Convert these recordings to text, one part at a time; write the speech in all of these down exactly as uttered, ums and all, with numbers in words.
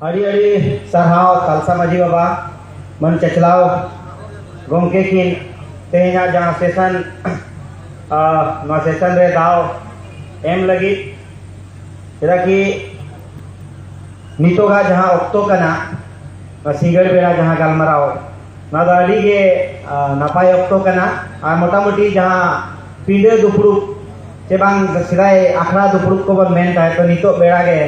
ᱟᱹᱰᱤ ᱟᱹᱰᱤ ᱥᱟᱨᱦᱟᱣ ᱠᱟᱞᱥᱟ ᱢᱟᱹᱡᱷᱤ ᱵᱟᱵᱟ, ᱢᱟᱹᱱ ᱪᱟᱪᱞᱟᱣ ᱜᱚᱢᱠᱮ ᱠᱤᱱ ᱛᱮᱦᱮᱧᱟᱜ ᱡᱟᱦᱟᱸ ᱥᱮᱥᱚᱱ, ᱟᱨ ᱱᱚᱣᱟ ᱥᱮᱥᱚᱱ ᱨᱮ ᱫᱟᱣ ᱮᱢ ᱞᱟᱹᱜᱤᱫ᱾ ᱪᱮᱫᱟᱜ ᱠᱤ ᱱᱤᱛᱚᱜᱟᱜ ᱡᱟᱦᱟᱸ ᱚᱠᱛᱚ ᱠᱟᱱᱟ, ᱱᱚᱣᱟ ᱥᱤᱸᱜᱟᱹᱲ ᱵᱮᱲᱟ ᱡᱟᱦᱟᱸ ᱜᱟᱞᱢᱟᱨᱟᱣ, ᱱᱚᱣᱟ ᱫᱚ ᱟᱹᱰᱤ ᱜᱮ, ᱟᱨ, ᱱᱟᱯᱟᱭ ᱚᱠᱛᱚ ᱠᱟᱱᱟ᱾ ᱟᱨ ᱢᱚᱴᱟᱢᱩᱴᱤ ᱡᱟᱦᱟᱸ ᱯᱤᱸᱰᱟᱹ ᱫᱩᱯᱲᱩᱵ ᱪᱮ ᱵᱟᱝ ᱥᱮᱫᱟᱭ ᱟᱠᱷᱲᱟ ᱫᱩᱯᱲᱩᱵ ᱠᱚᱵᱚᱱ ᱢᱮᱱ ᱛᱟᱦᱮᱸᱫ, ᱛᱚ ᱱᱤᱛᱚᱜ ᱵᱮᱲᱟ ᱜᱮ,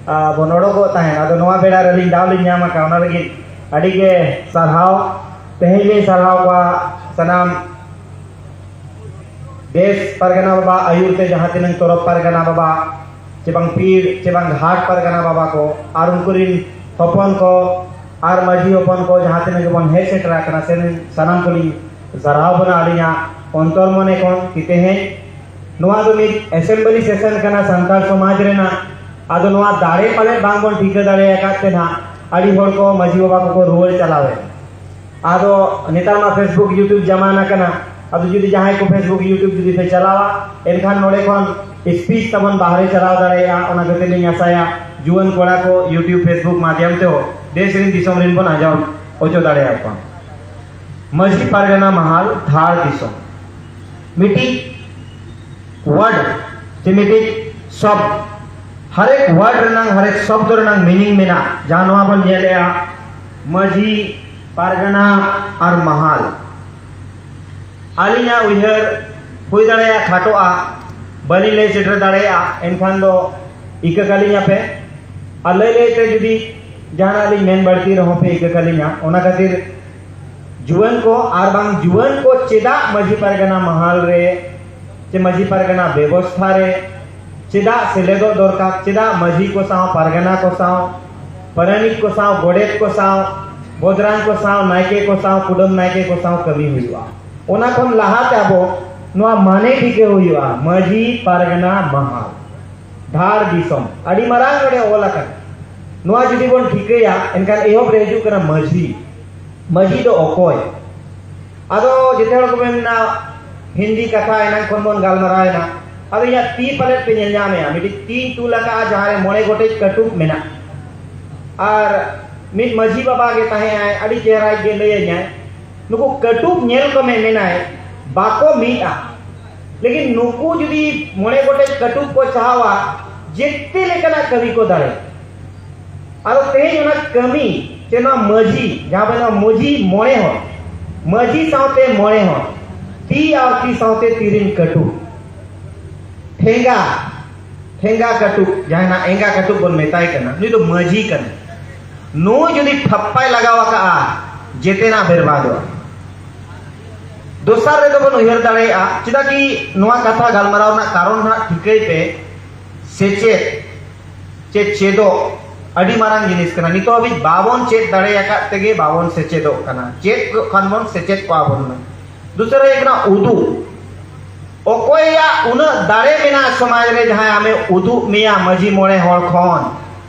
ᱟᱨ, ᱵᱚᱱ ᱚᱰᱚᱠᱚᱜ ᱛᱟᱦᱮᱸᱫ᱾ ᱟᱫᱚ ᱱᱚᱣᱟ ᱵᱮᱲᱟ ᱨᱮ ᱟᱹᱞᱤᱧ ᱫᱟᱣ ᱞᱤᱧ ᱧᱟᱢ ᱟᱠᱟᱫ, ᱚᱱᱟ ᱞᱟᱹᱜᱤᱫ ᱟᱹᱰᱤ ᱜᱮ ᱥᱟᱨᱦᱟᱣ᱾ ᱛᱮᱦᱮᱧ ᱞᱤᱧ ᱥᱟᱨᱦᱟᱣ ᱠᱚᱣᱟ ᱥᱟᱱᱟᱢ ᱫᱮᱥ ᱯᱟᱨᱜᱟᱱᱟ ᱵᱟᱵᱟ ᱟᱹᱭᱩᱨ ᱛᱮ ᱡᱟᱦᱟᱸ ᱛᱤᱱᱟᱹᱜ ᱛᱚᱨᱚᱯ ᱯᱟᱨᱜᱟᱱᱟ ᱵᱟᱵᱟ ᱪᱮ ᱵᱟᱝ ᱯᱤᱲ ᱪᱮ ᱵᱟᱝ ᱜᱷᱟᱴ ᱯᱟᱨᱜᱟᱱᱟ ᱵᱟᱵᱟ ᱠᱚ ᱟᱨ ᱩᱱᱠᱩ ᱨᱤᱱ ᱦᱚᱯᱚᱱ ᱠᱚ ᱟᱨ ᱢᱟᱹᱡᱷᱤ ᱦᱚᱯᱚᱱ ᱠᱚ ᱡᱟᱦᱟᱸ ᱛᱤᱱᱟᱹᱜ ᱜᱮᱵᱚᱱ ᱦᱮᱡ ᱥᱮᱴᱮᱨ ᱟᱠᱟᱱᱟ, ᱥᱮ ᱥᱟᱱᱟᱢ ᱠᱚᱞᱤᱧ ᱥᱟᱨᱦᱟᱣ ᱵᱚᱱᱟ ᱟᱹᱞᱤᱧᱟᱜ ᱚᱱᱛᱚᱨ ᱢᱚᱱᱮ ᱠᱷᱚᱱ᱾ ᱠᱤ ᱛᱮᱦᱮᱧ ᱱᱚᱣᱟ ᱫᱚ ᱢᱤᱫ ᱮᱥᱮᱢᱵᱞᱤ ᱥᱮᱥᱚᱱ ᱠᱟᱱᱟ ᱥᱟᱱᱛᱟᱲ ᱥᱚᱢᱟᱡᱽ ᱨᱮᱱᱟᱜ᱾ ᱟᱫᱚ ᱱᱚᱣᱟ ᱫᱟᱲᱮ ᱯᱟᱞᱮ ᱵᱟᱝ ᱵᱚᱱ ᱴᱷᱤᱠᱟᱹ ᱫᱟᱲᱮ ᱟᱠᱟᱫ ᱛᱮ ᱱᱟᱦᱟᱜ ᱟᱹᱰᱤ ᱦᱚᱲ ᱠᱚ ᱢᱟᱹᱡᱷᱤ ᱵᱟᱵᱟ ᱠᱚᱠᱚ ᱨᱩᱣᱟᱹᱲ ᱪᱟᱞᱟᱣᱮᱱ᱾ ᱟᱫᱚ ᱱᱮᱛᱟᱨ ᱢᱟ Facebook YouTube ᱡᱟᱢᱟᱱᱟ ᱠᱟᱱᱟ᱾ ᱟᱫᱚ ᱡᱩᱫᱤ ᱡᱟᱦᱟᱸᱭ ᱠᱚ Facebook YouTube ᱡᱩᱫᱤ ᱯᱮ ᱪᱟᱞᱟᱣᱟ, ᱮᱱᱠᱷᱟᱱ ᱱᱚᱰᱮ ᱠᱷᱚᱱ ᱥᱯᱤᱪ ᱛᱟᱵᱚᱱ ᱵᱟᱦᱨᱮ ᱪᱟᱞᱟᱣ ᱫᱟᱲᱮᱭᱟᱜᱼᱟ᱾ ᱚᱱᱟ ᱠᱷᱟᱹᱛᱤᱨ ᱞᱤᱧ ᱟᱥᱟᱭᱟ ᱡᱩᱣᱟᱹᱱ ᱠᱚᱲᱟ ᱠᱚ YouTube Facebook ᱢᱟᱫᱷᱭᱚᱢ ᱛᱮᱦᱚᱸ ᱫᱮᱥ ᱨᱮᱱ ᱫᱤᱥᱚᱢ ᱨᱮᱱ ᱵᱚᱱ ᱟᱸᱡᱚᱢ ᱦᱚᱪᱚ ᱫᱟᱲᱮᱭᱟᱠᱚᱣᱟ᱾ ᱢᱟᱹᱡᱷᱤ ᱯᱟᱨᱜᱟᱱᱟ ᱢᱟᱦᱟᱞ ᱫᱷᱟᱲ ᱫᱤᱥᱚᱢ, ᱢᱤᱫᱴᱤᱡ ᱣᱟᱨᱰ ᱪᱮ ᱢᱤᱫᱴᱤᱡ ᱥᱚᱵᱫ, ᱦᱟᱨᱮᱠ ᱣᱟᱨᱰ ᱨᱮᱱᱟᱝ ᱦᱟᱨᱮᱠ ᱥᱚᱵᱫ ᱨᱮᱱᱟᱝ ᱢᱤᱱᱤᱝ ᱢᱮᱱᱟᱜᱼᱟ᱾ ᱡᱟᱦᱟᱸ ᱱᱚᱣᱟ ᱵᱚᱱ ᱧᱮᱞᱮᱜᱼᱟ, ᱢᱟᱹᱡᱷᱤ, ᱯᱟᱨᱜᱟᱱᱟ ᱟᱨ ᱢᱟᱦᱟᱞ᱾ ᱟᱹᱞᱤᱧᱟᱜ ᱩᱭᱦᱟᱹᱨ ᱦᱩᱭ ᱫᱟᱲᱮᱭᱟᱜᱼᱟ ᱠᱷᱟᱴᱚᱜᱼᱟ, ᱵᱟᱹᱞᱤᱧ ᱞᱟᱹᱭ ᱥᱮᱴᱮᱨ ᱫᱟᱲᱮᱭᱟᱜᱼᱟ, ᱮᱱᱠᱷᱟᱱ ᱫᱚ ᱤᱠᱟᱹ ᱠᱟᱹᱞᱤᱧᱟ ᱯᱮ᱾ ᱟᱨ ᱞᱟᱹᱭ ᱞᱟᱹᱭ ᱛᱮ ᱡᱩᱫᱤ ᱡᱟᱦᱟᱱᱟᱜ ᱞᱤᱧ ᱢᱮᱱ ᱵᱟᱹᱲᱛᱤ ᱨᱮᱦᱚᱸ ᱯᱮ ᱤᱠᱟᱹ ᱠᱟᱹᱞᱤᱧᱟ᱾ ᱚᱱᱟ ᱠᱷᱟᱹᱛᱤᱨ ᱡᱩᱣᱟᱹᱱ ᱠᱚ ᱟᱨ ᱵᱟᱝ ᱡᱩᱣᱟᱹᱱ ᱠᱚ ᱪᱮᱫᱟᱜ ᱢᱟᱹᱡᱷᱤ ᱯᱟᱨᱜᱟᱱᱟ ᱢᱟᱦᱟᱞ ᱨᱮ ᱪᱮ ᱢᱟᱹᱡᱷᱤ ᱯᱟᱨᱜᱟᱱᱟ ᱵᱮᱵᱚᱥᱛᱷᱟ ᱨᱮ ᱪᱮᱫᱟᱜ ᱥᱮᱞᱮᱫᱚᱜ ᱫᱚᱨᱠᱟᱨ, ᱪᱮᱫᱟᱜ ᱢᱟᱹᱡᱷᱤ ᱠᱚ ᱥᱟᱶ, ᱯᱟᱨᱜᱟᱱᱟ ᱠᱚ ᱥᱟᱶ, ᱯᱟᱨᱟᱱᱤᱠ ᱠᱚ ᱥᱟᱶ, ᱜᱚᱰᱮᱛ ᱠᱚ ᱥᱟᱶ, ᱵᱚᱫᱽᱨᱟᱱ ᱠᱚ ᱥᱟᱶ, ᱱᱟᱭᱠᱮ ᱠᱚ ᱥᱟᱶ, ᱠᱩᱰᱟᱹᱢ ᱱᱟᱭᱠᱮ ᱠᱚ ᱥᱟᱶ ᱠᱟᱹᱢᱤ ᱦᱩᱭᱩᱜᱼᱟ᱾ ᱚᱱᱟ ᱠᱷᱚᱱ ᱞᱟᱦᱟᱛᱮ ᱟᱵᱚ ᱱᱚᱣᱟ ᱢᱟᱱᱮ ᱴᱷᱤᱠᱟᱹ ᱦᱩᱭᱩᱜᱼᱟ, ᱢᱟᱹᱡᱷᱤ ᱯᱟᱨᱜᱟᱱᱟ ᱢᱟᱦᱟᱞ᱾ ᱫᱷᱟᱲ ᱫᱤᱥᱚᱢ ᱟᱹᱰᱤ ᱢᱟᱨᱟᱝ ᱱᱚᱰᱮ ᱚᱞ ᱟᱠᱟᱱᱟ᱾ ᱱᱚᱣᱟ ᱡᱩᱫᱤ ᱵᱚᱱ ᱴᱷᱤᱠᱟᱹᱭᱟ, ᱮᱱᱠᱷᱟᱱ ᱮᱦᱚᱵ ᱨᱮ ᱦᱤᱡᱩᱜ ᱠᱟᱱᱟ ᱢᱟᱹᱡᱷᱤ᱾ ᱢᱟᱹᱡᱷᱤ ᱫᱚ ᱚᱠᱚᱭ? ᱟᱫᱚ ᱡᱮᱛᱮ ᱦᱚᱲ ᱠᱚ ᱢᱮᱱᱟ, ᱦᱤᱱᱫᱤ ᱠᱟᱛᱷᱟ ᱮᱱᱟᱝ ᱠᱷᱚᱱ ᱵᱚᱱ ᱜᱟᱞᱢᱟᱨᱟᱣ ᱮᱱᱟ᱾ ᱟᱫᱚ ᱤᱧᱟᱹᱜ ᱛᱤ ᱯᱟᱞᱮᱫ ᱯᱮ ᱧᱮᱞ ᱧᱟᱢᱮᱜᱼᱟ, ᱢᱤᱫᱴᱤᱡ ᱛᱤᱧ ᱛᱩᱞ ᱟᱠᱟᱫᱼᱟ, ᱡᱟᱦᱟᱸ ᱨᱮ ᱢᱚᱬᱮ ᱜᱚᱴᱮᱡ ᱠᱟᱹᱴᱩᱵ ᱢᱮᱱᱟᱜᱼᱟ᱾ ᱟᱨ ᱢᱤᱫ ᱢᱟᱹᱡᱷᱤ ᱵᱟᱵᱟ ᱜᱮ ᱛᱟᱦᱮᱸ ᱟᱭ, ᱟᱹᱰᱤ ᱪᱮᱦᱨᱟᱭ ᱜᱮ ᱞᱟᱹᱭᱟᱹᱧᱟᱭ, ᱱᱩᱠᱩ ᱠᱟᱹᱴᱩᱵ ᱧᱮᱞ ᱠᱚᱢᱮ, ᱢᱮᱱᱟᱭ, ᱵᱟᱠᱚ ᱢᱤᱫᱼᱟ᱾ ᱞᱮᱠᱤᱱ ᱱᱩᱠᱩ ᱡᱩᱫᱤ ᱢᱚᱬᱮ ᱜᱚᱴᱮᱡ ᱠᱟᱹᱴᱩᱵ ᱠᱚ ᱪᱟᱦᱟᱣᱟ, ᱡᱮᱛᱮ ᱞᱮᱠᱟᱱᱟᱜ ᱠᱟᱹᱢᱤ ᱠᱚ ᱫᱟᱲᱮ᱾ ᱟᱫᱚ ᱛᱮᱦᱮᱧ ᱚᱱᱟ ᱠᱟᱹᱢᱤ ᱪᱮ ᱱᱚᱣᱟ ᱢᱟᱹᱡᱷᱤ, ᱡᱟᱦᱟᱸ ᱵᱚᱱ ᱢᱮᱱᱟ ᱢᱟᱹᱡᱷᱤ ᱢᱚᱬᱮ ᱦᱚᱲ, ᱢᱟᱹᱡᱷᱤ ᱥᱟᱶᱛᱮ ᱢᱚᱬᱮ ᱦᱚᱲ, ᱛᱤ ᱟᱨ ᱛᱤ ᱥᱟᱶᱛᱮ ᱛᱤᱨᱤᱱ ᱠᱟᱹᱴᱩᱵ, ᱴᱷᱮᱸᱜᱟ, ᱴᱷᱮᱸᱜᱟ ᱠᱟᱹᱴᱩᱵ, ᱡᱟᱦᱟᱸᱭ ᱱᱟᱜ ᱮᱸᱜᱟ ᱠᱟᱹᱴᱩᱵ ᱵᱚᱱ ᱢᱮᱛᱟᱭ ᱠᱟᱱᱟ, ᱱᱩᱭ ᱫᱚ ᱢᱟᱹᱡᱷᱤ ᱠᱟᱱᱟᱭ᱾ ᱱᱩᱭ ᱡᱩᱫᱤ ᱴᱷᱟᱯᱯᱟᱭ ᱞᱟᱜᱟᱣ ᱟᱠᱟᱜᱼᱟ, ᱡᱮᱛᱮᱱᱟᱜ ᱵᱮᱨᱵᱟᱫᱚᱜᱼᱟ᱾ ᱫᱚᱥᱟᱨ ᱨᱮᱫᱚ ᱵᱚᱱ ᱩᱭᱦᱟᱹᱨ ᱫᱟᱲᱮᱭᱟᱜᱼᱟ, ᱪᱮᱫᱟᱜ ᱠᱤ ᱱᱚᱣᱟ ᱠᱟᱛᱷᱟ ᱜᱟᱞᱢᱟᱨᱟᱣ ᱨᱮᱱᱟᱜ ᱠᱟᱨᱚᱱ ᱦᱟᱸᱜ ᱴᱷᱤᱠᱟᱹᱭ ᱯᱮ, ᱥᱮᱪᱮᱫ ᱪᱮ ᱪᱮᱫᱚᱜ ᱟᱹᱰᱤ ᱢᱟᱨᱟᱝ ᱡᱤᱱᱤᱥ ᱠᱟᱱᱟ᱾ ᱱᱤᱛᱚᱜ ᱦᱟᱹᱵᱤᱡ ᱵᱟᱵᱚᱱ ᱪᱮᱫ ᱫᱟᱲᱮ ᱟᱠᱟᱫ ᱛᱮᱜᱮ ᱵᱟᱵᱚᱱ ᱥᱮᱪᱮᱫᱚᱜ ᱠᱟᱱᱟ᱾ ᱪᱮᱫ ᱠᱚᱜ ᱠᱷᱟᱱ ᱵᱚᱱ ᱥᱮᱪᱮᱫ ᱠᱚᱜᱼᱟ ᱵᱚᱱ ᱱᱟᱝ᱾ ᱫᱩᱥᱨᱟ ᱦᱩᱭᱩᱜ ᱠᱟᱱᱟ ᱩᱫᱩᱜ᱾ ᱚᱠᱚᱭᱟᱜ ᱩᱱᱟᱹᱜ ᱫᱟᱲᱮ ᱢᱮᱱᱟᱜᱼᱟ ᱥᱚᱢᱟᱡᱽ ᱨᱮ, ᱡᱟᱦᱟᱸᱭ ᱟᱢᱮ ᱩᱫᱩᱜ ᱢᱮᱭᱟ ᱢᱟᱹᱡᱷᱤ ᱢᱚᱬᱮ ᱦᱚᱲ ᱠᱷᱚᱱ?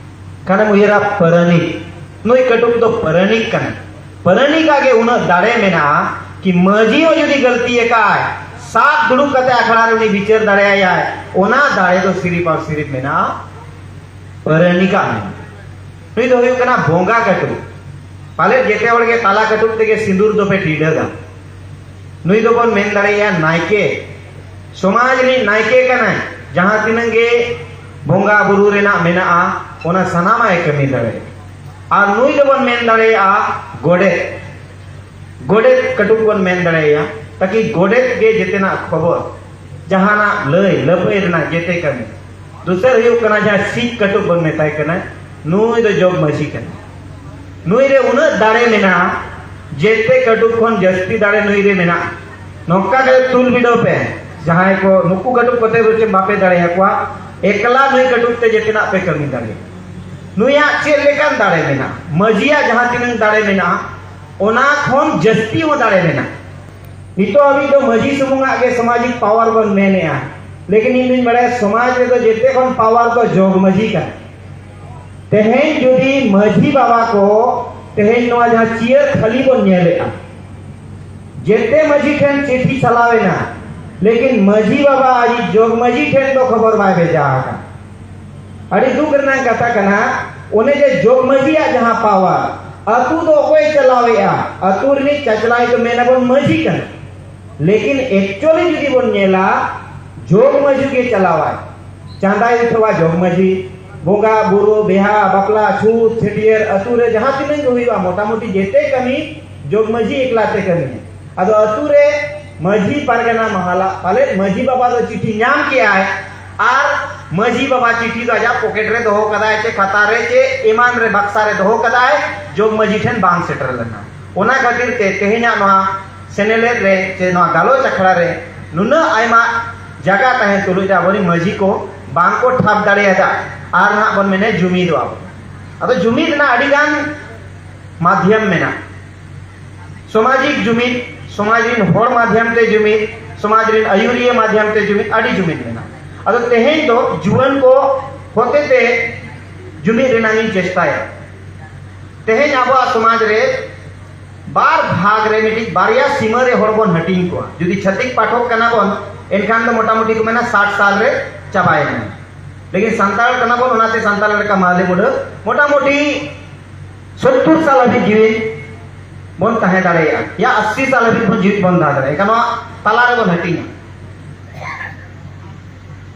ᱠᱷᱟᱱᱮᱢ ᱩᱭᱦᱟᱹᱨᱟ ᱯᱟᱨᱟᱱᱤᱠ᱾ ᱱᱩᱭ ᱠᱟᱹᱴᱩᱵ ᱫᱚ ᱯᱟᱨᱟᱱᱤᱠ ᱠᱟᱱᱟᱭ᱾ ᱯᱟᱨᱟᱱᱤᱠᱟᱜ ᱜᱮ ᱩᱱᱟᱹᱜ ᱫᱟᱲᱮ ᱢᱮᱱᱟᱜᱼᱟ ᱠᱤ ᱢᱟᱹᱡᱷᱤ ᱦᱚᱸ ᱡᱩᱫᱤ ᱜᱟᱹᱞᱛᱤ ᱟᱠᱟᱭ, ᱥᱟᱵ ᱫᱩᱲᱩᱵ ᱠᱟᱛᱮ ᱟᱠᱷᱲᱟ ᱨᱮ ᱩᱱᱤ ᱵᱤᱪᱟᱹᱨ ᱫᱟᱲᱮᱭᱟᱭᱟᱭ, ᱚᱱᱟ ᱫᱟᱲᱮ ᱫᱚ ᱥᱤᱨᱤᱯ ᱟᱨ ᱥᱤᱨᱤᱯ ᱢᱮᱱᱟᱜᱼᱟ ᱯᱟᱨᱟᱱᱤᱠᱟᱜ ᱢᱮᱱᱟᱜᱼᱟ᱾ ᱱᱩᱭ ᱫᱚ ᱦᱩᱭᱩᱜ ᱠᱟᱱᱟ ᱵᱚᱸᱜᱟ ᱠᱟᱹᱴᱩᱵ᱾ ᱯᱟᱞᱮᱫ ᱡᱮᱛᱮ ᱦᱚᱲ ᱜᱮ ᱛᱟᱞᱟ ᱠᱟᱹᱴᱩᱵ ᱛᱮᱜᱮ ᱥᱤᱸᱫᱩᱨ ᱫᱚᱯᱮ ᱴᱤᱰᱟᱹᱜᱟ᱾ ᱱᱩᱭ ᱫᱚᱵᱚᱱ ᱢᱮᱱ ᱫᱟᱲᱮᱭᱟᱭᱟ ᱱᱟᱭᱠᱮ᱾ ᱥᱚᱢᱟᱡᱽ ᱨᱤᱱᱤᱡ ᱱᱟᱭᱠᱮ ᱠᱟᱱᱟᱭ᱾ ᱡᱟᱦᱟᱸ ᱛᱤᱱᱟᱹᱜ ᱜᱮ ᱵᱚᱸᱜᱟ ᱵᱩᱨᱩ ᱨᱮᱱᱟᱜ ᱢᱮᱱᱟᱜᱼᱟ, ᱚᱱᱟ ᱥᱟᱱᱟᱢᱟᱜ ᱮ ᱠᱟᱹᱢᱤ ᱫᱟᱲᱮᱭᱟᱜᱼᱟ᱾ ᱟᱨ ᱱᱩᱭ ᱫᱚᱵᱚᱱ ᱢᱮᱱ ᱫᱟᱲᱮᱭᱟᱜᱼᱟ ᱜᱚᱰᱮᱛ᱾ ᱜᱚᱰᱮᱛ ᱠᱟᱹᱴᱩᱵ ᱵᱚᱱ ᱢᱮᱱ ᱫᱟᱲᱮᱭᱟᱭᱟ, ᱛᱟᱠᱤ ᱜᱚᱰᱮᱛ ᱜᱮ ᱡᱮᱛᱮᱱᱟᱜ ᱠᱷᱚᱵᱚᱨ, ᱡᱟᱦᱟᱱᱟᱜ ᱞᱟᱹᱭ ᱞᱟᱹᱯᱟᱹᱭ ᱨᱮᱱᱟᱜ ᱡᱮᱛᱮ ᱠᱟᱹᱢᱤ᱾ ᱫᱚᱥᱟᱨ ᱦᱩᱭᱩᱜ ᱠᱟᱱᱟ ᱡᱟᱦᱟᱸ ᱥᱤᱠ ᱠᱟᱹᱴᱩᱵ ᱵᱚᱱ ᱢᱮᱛᱟᱭ ᱠᱟᱱᱟ, ᱱᱩᱭ ᱫᱚ ᱡᱚᱜᱽ ᱢᱟᱹᱡᱷᱤ ᱠᱟᱱᱟ᱾ ᱱᱩᱭ ᱨᱮ ᱩᱱᱟᱹᱜ ᱫᱟᱲᱮ ᱢᱮᱱᱟᱜᱼᱟ, ᱡᱮᱛᱮ ᱠᱟᱹᱴᱩᱵ ᱠᱷᱚᱱ ᱡᱟᱹᱥᱛᱤ ᱫᱟᱲᱮ ᱱᱩᱭ ᱨᱮ ᱢᱮᱱᱟᱜᱼᱟ᱾ ᱱᱚᱝᱠᱟ ᱜᱮ ᱛᱩᱞ ᱵᱤᱰᱟᱹᱣ ᱯᱮ, ᱡᱟᱦᱟᱸᱭ ᱠᱚ ᱱᱩᱠᱩ ᱠᱟᱹᱴᱩᱵ ᱠᱚᱛᱮ ᱫᱚ ᱪᱮᱫ ᱵᱟᱯᱮ ᱫᱟᱲᱮᱭᱟᱠᱚᱣᱟ, ᱮᱠᱞᱟ ᱱᱩᱭ ᱠᱟᱹᱴᱩᱵ ᱛᱮ ᱡᱮᱛᱮᱱᱟᱜ ᱯᱮ ᱠᱟᱹᱢᱤ ᱫᱟᱲᱮᱭᱟᱜᱼᱟ᱾ ᱱᱩᱭᱟᱜ ᱪᱮᱫ ᱞᱮᱠᱟᱱ ᱫᱟᱲᱮ ᱢᱮᱱᱟᱜᱼᱟ? ᱢᱟᱹᱡᱷᱤᱭᱟᱜ ᱡᱟᱦᱟᱸ ᱛᱤᱱᱟᱹᱝ ᱫᱟᱲᱮ ᱢᱮᱱᱟᱜᱼᱟ, ᱚᱱᱟ ᱠᱷᱚᱱ ᱡᱟᱹᱥᱛᱤ ᱦᱚᱸ ᱫᱟᱲᱮ ᱢᱮᱱᱟᱜᱼᱟ᱾ ᱱᱤᱛᱚᱜ ᱦᱟᱹᱵᱤᱡ ᱫᱚ ᱢᱟᱹᱡᱷᱤ ᱥᱩᱢᱩᱝᱟᱜ ᱜᱮ ᱥᱟᱢᱟᱡᱤᱠ ᱯᱟᱣᱟᱨ ᱵᱚᱱ ᱢᱮᱱᱮᱜᱼᱟ, ᱞᱮᱠᱤᱱ ᱤᱧ ᱫᱩᱧ ᱵᱟᱲᱟᱭᱟ ᱥᱚᱢᱟᱡᱽ ᱨᱮᱫᱚ ᱡᱮᱛᱮ ᱠᱷᱚᱱ ᱯᱟᱣᱟᱨ ᱫᱚ ᱡᱚᱜᱽ ᱢᱟᱹᱡᱷᱤ ᱠᱟᱱᱟ᱾ ᱛᱮᱦᱮᱧ ᱡᱩᱫᱤ ᱢᱟᱹᱡᱷᱤ ᱵᱟᱵᱟ ᱠᱚ ᱛᱮᱦᱮᱧ ᱱᱚᱣᱟ ᱡᱟᱦᱟᱸ ᱪᱤᱭᱟᱹᱨ ᱠᱷᱟᱹᱞᱤ ᱵᱚᱱ ᱧᱮᱞᱮᱜᱼᱟ, ᱡᱮᱛᱮ ᱢᱟᱹᱡᱷᱤ ᱴᱷᱮᱱ ᱪᱤᱴᱷᱤ ᱪᱟᱞᱟᱣ ᱮᱱᱟ, ᱞᱮᱠᱤᱱ ᱢᱟᱹᱡᱷᱤ ᱵᱟᱵᱟ ᱟᱡᱤᱡ ᱡᱚᱜᱽ ᱢᱟᱹᱡᱷᱤ ᱴᱷᱮᱱ ᱫᱚ ᱠᱷᱚᱵᱚᱨ ᱵᱟᱭ ᱵᱷᱮᱡᱟ ᱟᱠᱟᱫ᱾ ᱟᱹᱰᱤ ᱫᱩᱠ ᱨᱮᱱᱟᱜ ᱠᱟᱛᱷᱟ ᱠᱟᱱᱟ, ᱚᱱᱮ ᱡᱮ ᱡᱚᱜᱽ ᱢᱟᱹᱡᱷᱤᱭᱟᱜ ᱡᱟᱦᱟᱸ ᱯᱟᱣᱟᱨ, ᱟᱹᱛᱩ ᱫᱚ ᱚᱠᱚᱭ ᱪᱟᱞᱟᱣᱮᱫᱼᱟ? ᱟᱹᱛᱩ ᱨᱤᱱᱤᱡ ᱪᱟᱪᱞᱟᱣᱤᱡ ᱫᱚ ᱢᱮᱱᱟᱵᱚᱱ ᱢᱟᱹᱡᱷᱤ ᱠᱟᱱᱟ᱾ ᱞᱮᱠᱤᱱ ᱮᱠᱪᱩᱭᱟᱞᱤ ᱡᱩᱫᱤ ᱵᱚᱱ ᱧᱮᱞᱟ, ᱡᱚᱜᱽ ᱢᱟᱹᱡᱷᱤ ᱜᱮ ᱪᱟᱞᱟᱣᱟᱭ᱾ ᱪᱟᱸᱫᱟᱭ ᱩᱴᱷᱟᱹᱣᱟ ᱡᱚᱜᱽ ᱢᱟᱹᱡᱷᱤ, ᱵᱚᱸᱜᱟ ᱵᱩᱨᱩ, ᱵᱤᱦᱟ ᱵᱟᱯᱞᱟ, ᱪᱷᱩᱛ ᱪᱷᱟᱹᱴᱭᱟᱹᱨ, ᱟᱹᱛᱩ ᱨᱮ ᱡᱟᱦᱟᱸ ᱛᱤᱱᱟᱹᱜ ᱜᱮ ᱦᱩᱭᱩᱜᱼᱟ, ᱢᱚᱴᱟᱢᱩᱴᱤ ᱡᱮᱛᱮ ᱠᱟᱹᱢᱤ ᱡᱚᱜᱽ ᱢᱟᱹᱡᱷᱤ ᱮᱠᱞᱟ ᱛᱮ ᱠᱟᱹᱢᱤᱭᱟ᱾ ᱟᱫᱚ ᱟᱹᱛᱩ ᱨᱮ ᱢᱟᱹᱡᱷᱤ ᱯᱟᱨᱜᱟᱱᱟ ᱢᱟᱦᱟᱞᱟ, ᱯᱟᱞᱮᱫ ᱢᱟᱹᱡᱷᱤ ᱵᱟᱵᱟ ᱫᱚ ᱪᱤᱴᱷᱤ ᱧᱟᱢ ᱠᱮᱜᱼᱟᱭ, ᱟᱨ ᱢᱟᱹᱡᱷᱤ ᱵᱟᱵᱟ ᱪᱤᱴᱷᱤ ᱫᱚ ᱟᱡᱟᱜ ᱯᱚᱠᱮᱴ ᱨᱮ ᱫᱚᱦᱚ ᱠᱟᱫᱟᱭ, ᱪᱮ ᱠᱷᱟᱛᱟ ᱨᱮ, ᱪᱮ ᱮᱢᱟᱱ ᱨᱮ, ᱵᱟᱠᱥᱟ ᱨᱮ ᱫᱚᱦᱚ ᱠᱟᱫᱟᱭ, ᱡᱚᱜᱽ ᱢᱟᱹᱡᱷᱤ ᱴᱷᱮᱱ ᱵᱟᱝ ᱥᱮᱴᱮᱨ ᱞᱮᱱᱟ᱾ ᱚᱱᱟ ᱠᱷᱟᱹᱛᱤᱨ ᱛᱮ ᱛᱮᱦᱮᱧᱟᱜ ᱱᱚᱣᱟ ᱥᱮᱱᱮᱞᱮᱫ ᱨᱮ ᱪᱮ ᱱᱚᱣᱟ ᱜᱟᱞᱚᱪ ᱟᱠᱷᱲᱟ ᱨᱮ ᱱᱩᱱᱟᱹᱜ ᱟᱭᱢᱟ ᱡᱟᱭᱜᱟ ᱛᱟᱦᱮᱸ ᱛᱩᱞᱩᱡ ᱨᱮ ᱟᱵᱚᱨᱮᱱ ᱢᱟᱹᱡᱷᱤ ᱠᱚ ᱵᱟᱝ ᱠᱚ ᱴᱷᱟᱵ ᱫᱟᱲᱮᱭᱟᱫᱟ᱾ ᱟᱨ ᱱᱟᱦᱟᱜ ᱵᱚᱱ ᱢᱮᱱᱮ ᱡᱩᱢᱤᱫᱚᱜᱼᱟ ᱵᱚᱱ᱾ ᱟᱫᱚ ᱡᱩᱢᱤᱫ ᱨᱮᱱᱟᱜ ᱟᱹᱰᱤ ᱜᱟᱱ ᱢᱟᱫᱷᱭᱟᱢ ᱢᱮᱱᱟᱜᱼᱟ᱾ ᱥᱟᱢᱟᱡᱤᱠ ᱡᱩᱢᱤᱫ, ᱥᱚᱢᱟᱡᱽ ᱨᱮᱱ ᱦᱚᱲ ᱢᱟᱫᱷᱭᱟᱢ ᱛᱮ ᱡᱩᱢᱤᱫ, ᱥᱚᱢᱟᱡᱽ ᱨᱮᱱ ᱟᱹᱭᱩᱨᱤᱭᱟᱹ ᱢᱟᱫᱷᱭᱟᱢ ᱛᱮ ᱡᱩᱢᱤᱫ, ᱟᱹᱰᱤ ᱡᱩᱢᱤᱫ ᱢᱮᱱᱟᱜᱼᱟ᱾ ᱟᱫᱚ ᱛᱮᱦᱮᱧ ᱫᱚ ᱡᱩᱣᱟᱹᱱ ᱠᱚ ᱦᱚᱛᱮ ᱛᱮ ᱡᱩᱢᱤᱫ ᱨᱮᱱᱟᱜ ᱤᱧ ᱪᱮᱥᱴᱟᱭᱟ᱾ ᱛᱮᱦᱮᱧ ᱟᱵᱚᱣᱟᱜ ᱥᱚᱢᱟᱡᱽ ᱨᱮ ᱵᱟᱨ ᱵᱷᱟᱜᱽ ᱨᱮ ᱢᱤᱫᱴᱤᱡ ᱵᱟᱨᱭᱟ ᱥᱤᱢᱟᱹ ᱨᱮ ᱦᱚᱲ ᱵᱚᱱ ᱦᱟᱹᱴᱤᱧ ᱠᱚᱣᱟ᱾ ᱡᱩᱫᱤ ᱪᱷᱟᱹᱛᱤᱠ ᱯᱟᱴᱷᱚᱠ ᱠᱟᱱᱟ ᱵᱚᱱ, ᱮᱱᱠᱷᱟᱱ ᱫᱚ ᱢᱚᱴᱟᱢᱩᱴᱤ ᱠᱚ ᱢᱮᱱᱟ ᱥᱟᱴ ᱥᱟᱞ ᱨᱮ ᱪᱟᱵᱟᱭᱮᱱᱟ᱾ ᱞᱮᱠᱤᱱ ᱥᱟᱱᱛᱟᱲ ᱠᱟᱱᱟ ᱵᱚᱱ, ᱚᱱᱟᱛᱮ ᱥᱟᱱᱛᱟᱲ ᱞᱮᱠᱟ ᱢᱟᱦᱞᱮ ᱢᱩᱰᱟᱹ ᱢᱚᱴᱟᱢᱩᱴᱤ ᱥᱚᱛᱛᱚᱨ ᱥᱟᱞ ᱦᱟᱹᱵᱤᱡ ᱡᱤᱣᱤ ᱵᱚᱱ ᱛᱟᱦᱮᱸ ᱫᱟᱲᱮᱭᱟᱜᱼᱟ, ᱭᱟ ᱟᱥᱤ ᱥᱟᱞ ᱦᱟᱹᱵᱤᱡ ᱵᱚᱱ ᱡᱤᱣᱤ ᱵᱚᱱ ᱛᱟᱦᱮᱸ ᱫᱟᱲᱮᱭᱟᱜᱼᱟ᱾ ᱮᱱᱠᱷᱟᱱ ᱱᱚᱣᱟ ᱛᱟᱞᱟ ᱨᱮᱵᱚᱱ ᱦᱟᱹᱴᱤᱧᱟ᱾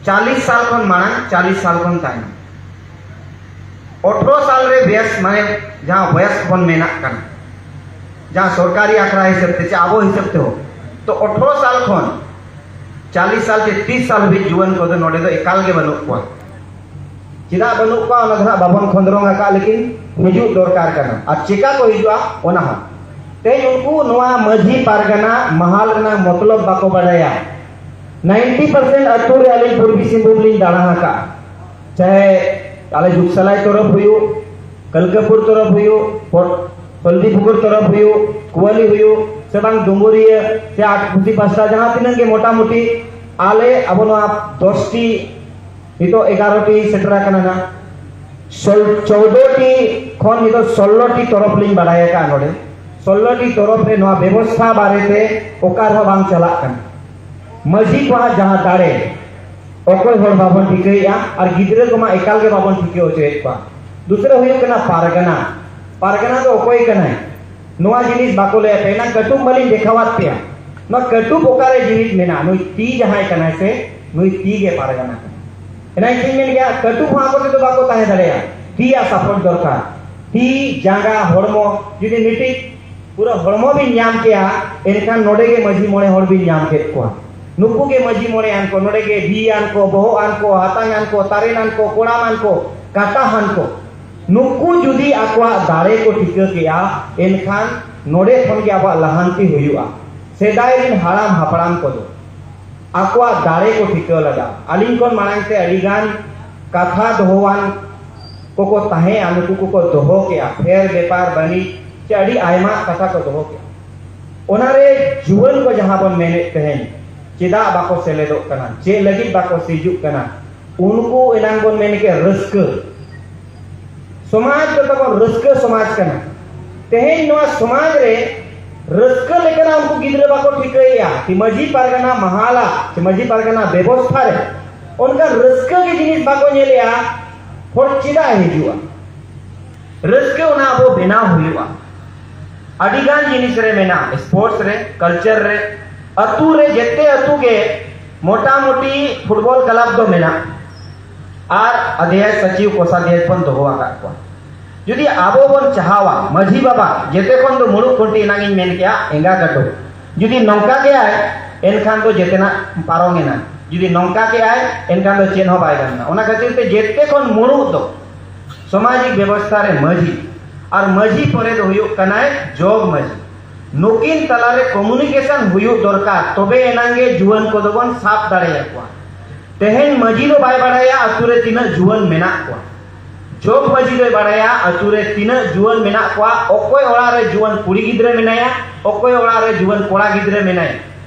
ᱪᱟᱞᱤᱥ ᱥᱟᱞ ᱠᱷᱚᱱ ᱢᱟᱲᱟᱝ, ᱪᱟᱞᱤᱥ ᱥᱟᱞ ᱠᱷᱚᱱ ᱛᱟᱭᱱᱚᱢ᱾ ᱟᱴᱷᱨᱚ ᱥᱟᱞ ᱨᱮ ᱵᱮᱥ, ᱢᱟᱱᱮ ᱡᱟᱦᱟᱸ ᱵᱚᱭᱮᱥ ᱵᱚᱱ ᱢᱮᱱᱟᱜ ᱠᱟᱱᱟ, ᱡᱟᱦᱟᱸ ᱥᱚᱨᱠᱟᱨᱤ ᱟᱠᱷᱲᱟ ᱦᱤᱥᱟᱹᱵ ᱛᱮ ᱪᱮ ᱟᱵᱚ ᱦᱤᱥᱟᱹᱵ ᱛᱮᱦᱚᱸ, ᱛᱚ ᱟᱴᱷᱨᱚ ᱥᱟᱞ ᱠᱷᱚᱱ ᱪᱟᱞᱤᱥ ᱥᱟᱞ ᱪᱮ ᱛᱤᱥ ᱥᱟᱞ ᱦᱟᱹᱵᱤᱡ ᱡᱩᱣᱟᱹᱱ ᱠᱚᱫᱚ ᱱᱚᱰᱮ ᱫᱚ ᱮᱠᱟᱞ ᱜᱮ ᱵᱟᱹᱱᱩᱜ ᱠᱚᱣᱟ᱾ ᱪᱮᱫᱟᱜ ᱵᱟᱹᱱᱩᱜ ᱠᱚᱣᱟ, ᱚᱱᱟ ᱫᱚ ᱦᱟᱸᱜ ᱵᱟᱵᱚᱱ ᱠᱷᱚᱸᱫᱽᱨᱚᱝ ᱟᱠᱟᱫ, ᱞᱮᱠᱤᱱ ᱦᱤᱡᱩᱜ ᱫᱚᱨᱠᱟᱨ ᱠᱟᱱᱟ᱾ ᱟᱨ ᱪᱮᱠᱟ ᱠᱚ ᱦᱤᱡᱩᱜᱼᱟ, ᱚᱱᱟ ᱦᱚᱸ᱾ ᱛᱮᱦᱮᱧ ᱩᱱᱠᱩ ᱱᱚᱣᱟ ᱢᱟᱹᱡᱷᱤ ᱯᱟᱨᱜᱟᱱᱟ ᱢᱟᱦᱟᱞ ᱨᱮᱱᱟᱜ ᱢᱚᱛᱞᱚᱵ ᱵᱟᱠᱚ ᱵᱟᱰᱟᱭᱟ᱾ ᱱᱟᱭᱤᱱᱴᱤ ᱯᱟᱨᱥᱮᱱᱴ ᱟᱹᱛᱩ ᱨᱮ ᱟᱹᱞᱤᱧ ᱯᱩᱨᱵᱤ ᱥᱤᱝᱵᱷᱩᱢ ᱞᱤᱧ ᱫᱟᱬᱟ ᱟᱠᱟᱫᱼᱟ, ᱪᱟᱦᱮ ᱟᱞᱮ ᱡᱩᱜᱽᱥᱟᱞᱟᱭ ᱛᱚᱨᱚᱯ ᱦᱩᱭᱩᱜ, ᱠᱟᱞᱠᱟᱯᱩᱨ ᱛᱚᱨᱚᱯ ᱦᱩᱭᱩᱜ, ᱯᱚ-, ᱦᱚᱞᱫᱤᱯᱩᱠᱩᱨ ᱛᱚᱨᱚᱯ ᱦᱩᱭᱩᱜ, ᱠᱩᱣᱟᱞᱤ ᱦᱩᱭᱩᱜ, ᱥᱮ ᱵᱟᱝ ᱰᱩᱢᱩᱨᱤᱭᱟᱹ ᱥᱮ ᱟᱴ ᱠᱩᱥᱤ ᱯᱟᱥᱴᱟ, ᱡᱟᱦᱟᱸ ᱛᱤᱱᱟᱹᱜ ᱜᱮ ᱢᱚᱴᱟᱢᱩᱴᱤ ᱟᱞᱮ ᱟᱵᱚ ᱱᱚᱣᱟ ᱫᱚᱥᱴᱤ, ᱱᱤᱛᱚᱜ ᱮᱜᱟᱨᱚᱴᱤ ᱥᱮᱴᱮᱨ ᱟᱠᱟᱱᱟ ᱱᱟᱜ᱾ ᱥᱳᱞ-, ᱪᱳᱫᱽᱫᱳᱴᱤ ᱠᱷᱚᱱ ᱱᱤᱛᱚᱜ ᱥᱳᱞᱞᱳᱴᱤ ᱛᱚᱨᱚᱯ ᱞᱤᱧ ᱵᱟᱲᱟᱭ ᱟᱠᱟᱫᱼᱟ ᱱᱚᱰᱮ᱾ ᱥᱳᱞᱞᱳᱴᱤ ᱛᱚᱨᱚᱯ ᱨᱮ ᱱᱚᱣᱟ ᱵᱮᱵᱚᱥᱛᱷᱟ ᱵᱟᱨᱮᱛᱮ ᱚᱠᱟ ᱨᱮᱦᱚᱸ ᱵᱟᱝ ᱪᱟᱞᱟᱜ ᱠᱟᱱᱟ᱾ ᱢᱟᱹᱡᱷᱤ ᱠᱚᱣᱟᱜ ᱡᱟᱦᱟᱸ ᱫᱟᱲᱮ, ᱚᱠᱚᱭ ᱦᱚᱲ ᱵᱟᱵᱚᱱ ᱴᱷᱤᱠᱟᱹᱭᱮᱫᱼᱟ, ᱟᱨ ᱜᱤᱫᱽᱨᱟᱹ ᱠᱚᱢᱟ ᱮᱠᱟᱞ ᱜᱮ ᱵᱟᱵᱚᱱ ᱴᱷᱤᱠᱟᱹ ᱦᱚᱪᱚᱭᱮᱫ ᱠᱚᱣᱟ᱾ ᱫᱩᱥᱨᱟᱹ ᱦᱩᱭᱩᱜ ᱠᱟᱱᱟ ᱯᱟᱨᱜᱟᱱᱟ᱾ ᱯᱟᱨᱜᱟᱱᱟ ᱫᱚ ᱚᱠᱚᱭ ᱠᱟᱱᱟᱭ? ᱱᱚᱣᱟ ᱡᱤᱱᱤᱥ ᱵᱟᱠᱚ ᱞᱟᱹᱭᱟ᱾ ᱯᱮ ᱮᱱᱟᱝ ᱠᱟᱹᱴᱩᱵ ᱢᱟᱞᱤᱧ ᱫᱮᱠᱷᱟᱣᱟᱫ ᱯᱮᱭᱟ᱾ ᱱᱚᱣᱟ ᱠᱟᱹᱴᱩᱵ ᱚᱠᱟᱨᱮ ᱡᱤᱣᱤᱫ ᱢᱮᱱᱟᱜᱼᱟ? ᱱᱩᱭ ᱛᱤ ᱡᱟᱦᱟᱸᱭ ᱠᱟᱱᱟᱭ ᱥᱮ, ᱱᱩᱭ ᱛᱤ ᱜᱮ ᱯᱟᱨᱜᱟᱱᱟ ᱠᱟᱱᱟ᱾ ᱮᱱᱟᱝ ᱤᱧ ᱢᱮᱱ ᱜᱮᱭᱟ, ᱠᱟᱹᱴᱩᱵ ᱦᱚᱸ ᱟᱠᱚ ᱛᱮᱫᱚ ᱵᱟᱠᱚ ᱛᱟᱦᱮᱸ ᱫᱟᱲᱮᱭᱟᱜᱼᱟ᱾ ᱛᱤᱭᱟᱜ ᱥᱟᱯᱳᱨᱴ ᱫᱚᱨᱠᱟᱨ᱾ ᱛᱤ, ᱡᱟᱸᱜᱟ, ᱦᱚᱲᱢᱚ ᱡᱩᱫᱤ ᱢᱤᱫᱴᱤᱡ ᱯᱩᱨᱟᱹ ᱦᱚᱲᱢᱚ ᱵᱤᱱ ᱧᱟᱢ ᱠᱮᱭᱟ, ᱮᱱᱠᱷᱟᱱ ᱱᱚᱰᱮ ᱜᱮ ᱢᱟᱹᱡᱷᱤ ᱢᱚᱬᱮ ᱦᱚᱲ ᱵᱤᱱ ᱧᱟᱢ ᱠᱮᱫ ᱠᱚᱣᱟ᱾ ᱱᱩᱠᱩ ᱜᱮ ᱢᱟᱹᱡᱷᱤ ᱢᱚᱬᱮ ᱟᱱ ᱠᱚ, ᱱᱚᱰᱮ ᱜᱮ ᱵᱷᱤ ᱟᱱ ᱠᱚ, ᱵᱚᱦᱚᱜ ᱟᱱ ᱠᱚ, ᱦᱟᱛᱟᱝ ᱟᱱ ᱠᱚ, ᱛᱟᱨᱮᱱ ᱟᱱ ᱠᱚ, ᱠᱚᱲᱟᱢ ᱟᱱ ᱠᱚ᱾ ᱱᱩᱠᱩ ᱡᱩᱫᱤ ᱟᱠᱚᱣᱟᱜ ᱫᱟᱲᱮ ᱠᱚ ᱴᱷᱤᱠᱟᱹ ᱠᱮᱜᱼᱟ, ᱮᱱᱠᱷᱟᱱ ᱱᱚᱰᱮ ᱠᱷᱚᱱ ᱜᱮ ᱟᱵᱚᱣᱟᱜ ᱞᱟᱦᱟᱱᱛᱤ ᱦᱩᱭᱩᱜᱼᱟ᱾ ᱥᱮᱫᱟᱭ ᱨᱤᱱ ᱦᱟᱲᱟᱢ ᱦᱟᱯᱲᱟᱢ ᱠᱚᱫᱚ ᱟᱠᱚᱣᱟᱜ ᱫᱟᱲᱮ ᱠᱚ ᱴᱷᱤᱠᱟᱹ ᱞᱮᱫᱟ᱾ ᱟᱹᱞᱤᱧ ᱠᱷᱚᱱ ᱢᱟᱲᱟᱝ ᱛᱮ ᱟᱹᱰᱤ ᱜᱟᱱ ᱠᱟᱛᱷᱟ ᱫᱚᱦᱚᱣᱟᱱ ᱠᱚᱠᱚ ᱛᱟᱦᱮᱸᱜᱼᱟ, ᱱᱩᱠᱩ ᱠᱚᱠᱚ ᱫᱚᱦᱚ ᱠᱮᱜᱼᱟ, ᱯᱷᱮᱨ ᱵᱮᱯᱟᱨ ᱵᱟᱹᱱᱤᱡ ᱪᱮ ᱟᱹᱰᱤ ᱟᱭᱢᱟ ᱠᱟᱛᱷᱟ ᱠᱚ ᱫᱚᱦᱚ ᱠᱮᱜᱼᱟ᱾ ᱚᱱᱟᱨᱮ ᱡᱩᱣᱟᱹᱱ ᱠᱚ ᱡᱟᱦᱟᱸ ᱵᱚᱱ ᱢᱮᱱᱮᱫ ᱛᱟᱦᱮᱸᱱ, ᱪᱮᱫᱟᱜ ᱵᱟᱠᱚ ᱥᱮᱞᱮᱫᱚᱜ ᱠᱟᱱᱟ, ᱪᱮᱫ ᱞᱟᱹᱜᱤᱫ ᱵᱟᱠᱚ ᱥᱤᱡᱩᱜ ᱠᱟᱱᱟ, ᱩᱱᱠᱩ ᱮᱱᱟᱝ ᱵᱚᱱ ᱢᱮᱱ ᱠᱮᱫ ᱨᱟᱹᱥᱠᱟᱹ᱾ ᱥᱚᱢᱟᱡᱽ ᱫᱚ ᱛᱟᱵᱚᱱ ᱨᱟᱹᱥᱠᱟᱹ ᱥᱚᱢᱟᱡᱽ ᱠᱟᱱᱟ᱾ ᱛᱮᱦᱮᱧ ᱱᱚᱣᱟ ᱥᱚᱢᱟᱡᱽ ᱨᱮ ᱨᱟᱹᱥᱠᱟᱹ ᱞᱮᱠᱟᱱᱟᱜ ᱩᱱᱠᱩ ᱜᱤᱫᱽᱨᱟᱹ ᱵᱟᱠᱚ ᱴᱷᱤᱠᱟᱹᱭᱮᱫᱼᱟ ᱠᱤ ᱢᱟᱹᱡᱷᱤ ᱯᱟᱨᱜᱟᱱᱟ ᱢᱟᱦᱟᱞᱟ ᱥᱮ ᱢᱟᱹᱡᱷᱤ ᱯᱟᱨᱜᱟᱱᱟ ᱵᱮᱵᱚᱥᱛᱷᱟ ᱨᱮ ᱚᱱᱠᱟ ᱨᱟᱹᱥᱠᱟᱹ ᱜᱮ ᱡᱤᱱᱤᱥ ᱵᱟᱠᱚ ᱧᱮᱞᱮᱫᱼᱟ᱾ ᱦᱚᱲ ᱪᱮᱫᱟᱜ ᱮ ᱦᱤᱡᱩᱜᱼᱟ? ᱨᱟᱹᱥᱠᱟᱹ ᱚᱱᱟ ᱟᱵᱚ ᱵᱮᱱᱟᱣ ᱦᱩᱭᱩᱜᱼᱟ᱾ ᱟᱹᱰᱤ ᱜᱟᱱ ᱡᱤᱱᱤᱥ ᱨᱮ ᱢᱮᱱᱟᱜᱼᱟ, ᱥᱯᱳᱨᱴᱥ ᱨᱮ, ᱠᱟᱞᱪᱟᱨ ᱨᱮ, ᱟᱹᱛᱩ ᱨᱮ, ᱡᱮᱛᱮ ᱟᱹᱛᱩ ᱜᱮ ᱢᱚᱴᱟᱢᱩᱴᱤ ᱯᱷᱩᱴᱵᱚᱞ ᱠᱞᱟᱵᱽ ᱫᱚ ᱢᱮᱱᱟᱜᱼᱟ᱾ ᱟᱨ ᱟᱫᱷᱭᱟᱭ ᱥᱟᱪᱤᱣ ᱠᱚᱥᱟᱫᱷᱭᱟᱭ ᱵᱚᱱ ᱫᱚᱦᱚ ᱟᱠᱟᱫ ᱠᱚᱣᱟ᱾ ᱡᱩᱫᱤ ᱟᱵᱚ ᱵᱚᱱ ᱪᱟᱦᱟᱣᱟ, ᱢᱟᱹᱡᱷᱤ ᱵᱟᱵᱟ ᱡᱮᱛᱮ ᱠᱷᱚᱱ ᱫᱚ ᱢᱩᱲᱩᱫ ᱠᱷᱩᱱᱴᱤ ᱮᱱᱟᱝ ᱤᱧ ᱢᱮᱱ ᱠᱮᱜᱼᱟ, ᱮᱸᱜᱟ ᱜᱟᱰᱚ᱾ ᱡᱩᱫᱤ ᱱᱚᱝᱠᱟ ᱜᱮᱭᱟᱭ, ᱮᱱᱠᱷᱟᱱ ᱫᱚ ᱡᱮᱛᱮᱱᱟᱜ ᱯᱟᱨᱚᱢ ᱮᱱᱟ᱾ ᱡᱩᱫᱤ ᱱᱚᱝᱠᱟ ᱠᱮᱜᱼᱟᱭ, ᱮᱱᱠᱷᱟᱱ ᱫᱚ ᱪᱮᱫ ᱦᱚᱸ ᱵᱟᱭ ᱜᱟᱱᱚᱜᱼᱟ᱾ ᱚᱱᱟ ᱠᱷᱟᱹᱛᱤᱨ ᱛᱮ ᱡᱮᱛᱮ ᱠᱷᱚᱱ ᱢᱩᱲᱩᱫ ᱫᱚ ᱥᱟᱢᱟᱡᱤᱠ ᱵᱮᱵᱚᱥᱛᱷᱟ ᱨᱮ ᱢᱟᱹᱡᱷᱤ, ᱟᱨ ᱢᱟᱹᱡᱷᱤ ᱯᱚᱨᱮ ᱫᱚ ᱦᱩᱭᱩᱜ ᱠᱟᱱᱟᱭ ᱡᱚᱜᱽ ᱢᱟᱹᱡᱷᱤ᱾ ᱱᱩᱠᱤᱱ ᱛᱟᱞᱟᱨᱮ ᱠᱚᱢᱩᱱᱤᱠᱮᱥᱚᱱ ᱦᱩᱭᱩᱜ ᱫᱚᱨᱠᱟᱨ, ᱛᱚᱵᱮ ᱮᱱᱟᱝ ᱜᱮ ᱡᱩᱣᱟᱹᱱ ᱠᱚᱫᱚ ᱵᱚᱱ ᱥᱟᱵ ᱫᱟᱲᱮᱭᱟᱠᱚᱣᱟ᱾ ᱛᱮᱦᱮᱧ ᱢᱟᱹᱡᱷᱤ ᱫᱚ ᱵᱟᱭ ᱵᱟᱲᱟᱭᱟ ᱟᱛᱩ ᱨᱮ ᱛᱤᱱᱟᱹᱜ ᱡᱩᱣᱟᱹᱱ ᱢᱮᱱᱟᱜ ᱠᱚᱣᱟ, ᱡᱚᱜᱽ ᱢᱟᱹᱡᱷᱤ ᱫᱚᱭ ᱵᱟᱲᱟᱭᱟ ᱟᱛᱩ ᱨᱮ ᱛᱤᱱᱟᱹᱜ ᱡᱩᱣᱟᱹᱱ ᱢᱮᱱᱟᱜ ᱠᱚᱣᱟ, ᱚᱠᱚᱭ ᱚᱲᱟᱜ ᱨᱮ ᱡᱩᱣᱟᱹᱱ ᱠᱩᱲᱤ ᱜᱤᱫᱽᱨᱟᱹ ᱢᱮᱱᱟᱭᱟ, ᱚᱠᱚᱭ ᱚᱲᱟᱜ ᱨᱮ ᱡᱩᱣᱟᱹᱱ ᱠᱚᱲᱟ ᱜᱤᱫᱽᱨᱟᱹ ᱢᱮᱱᱟᱭᱟ,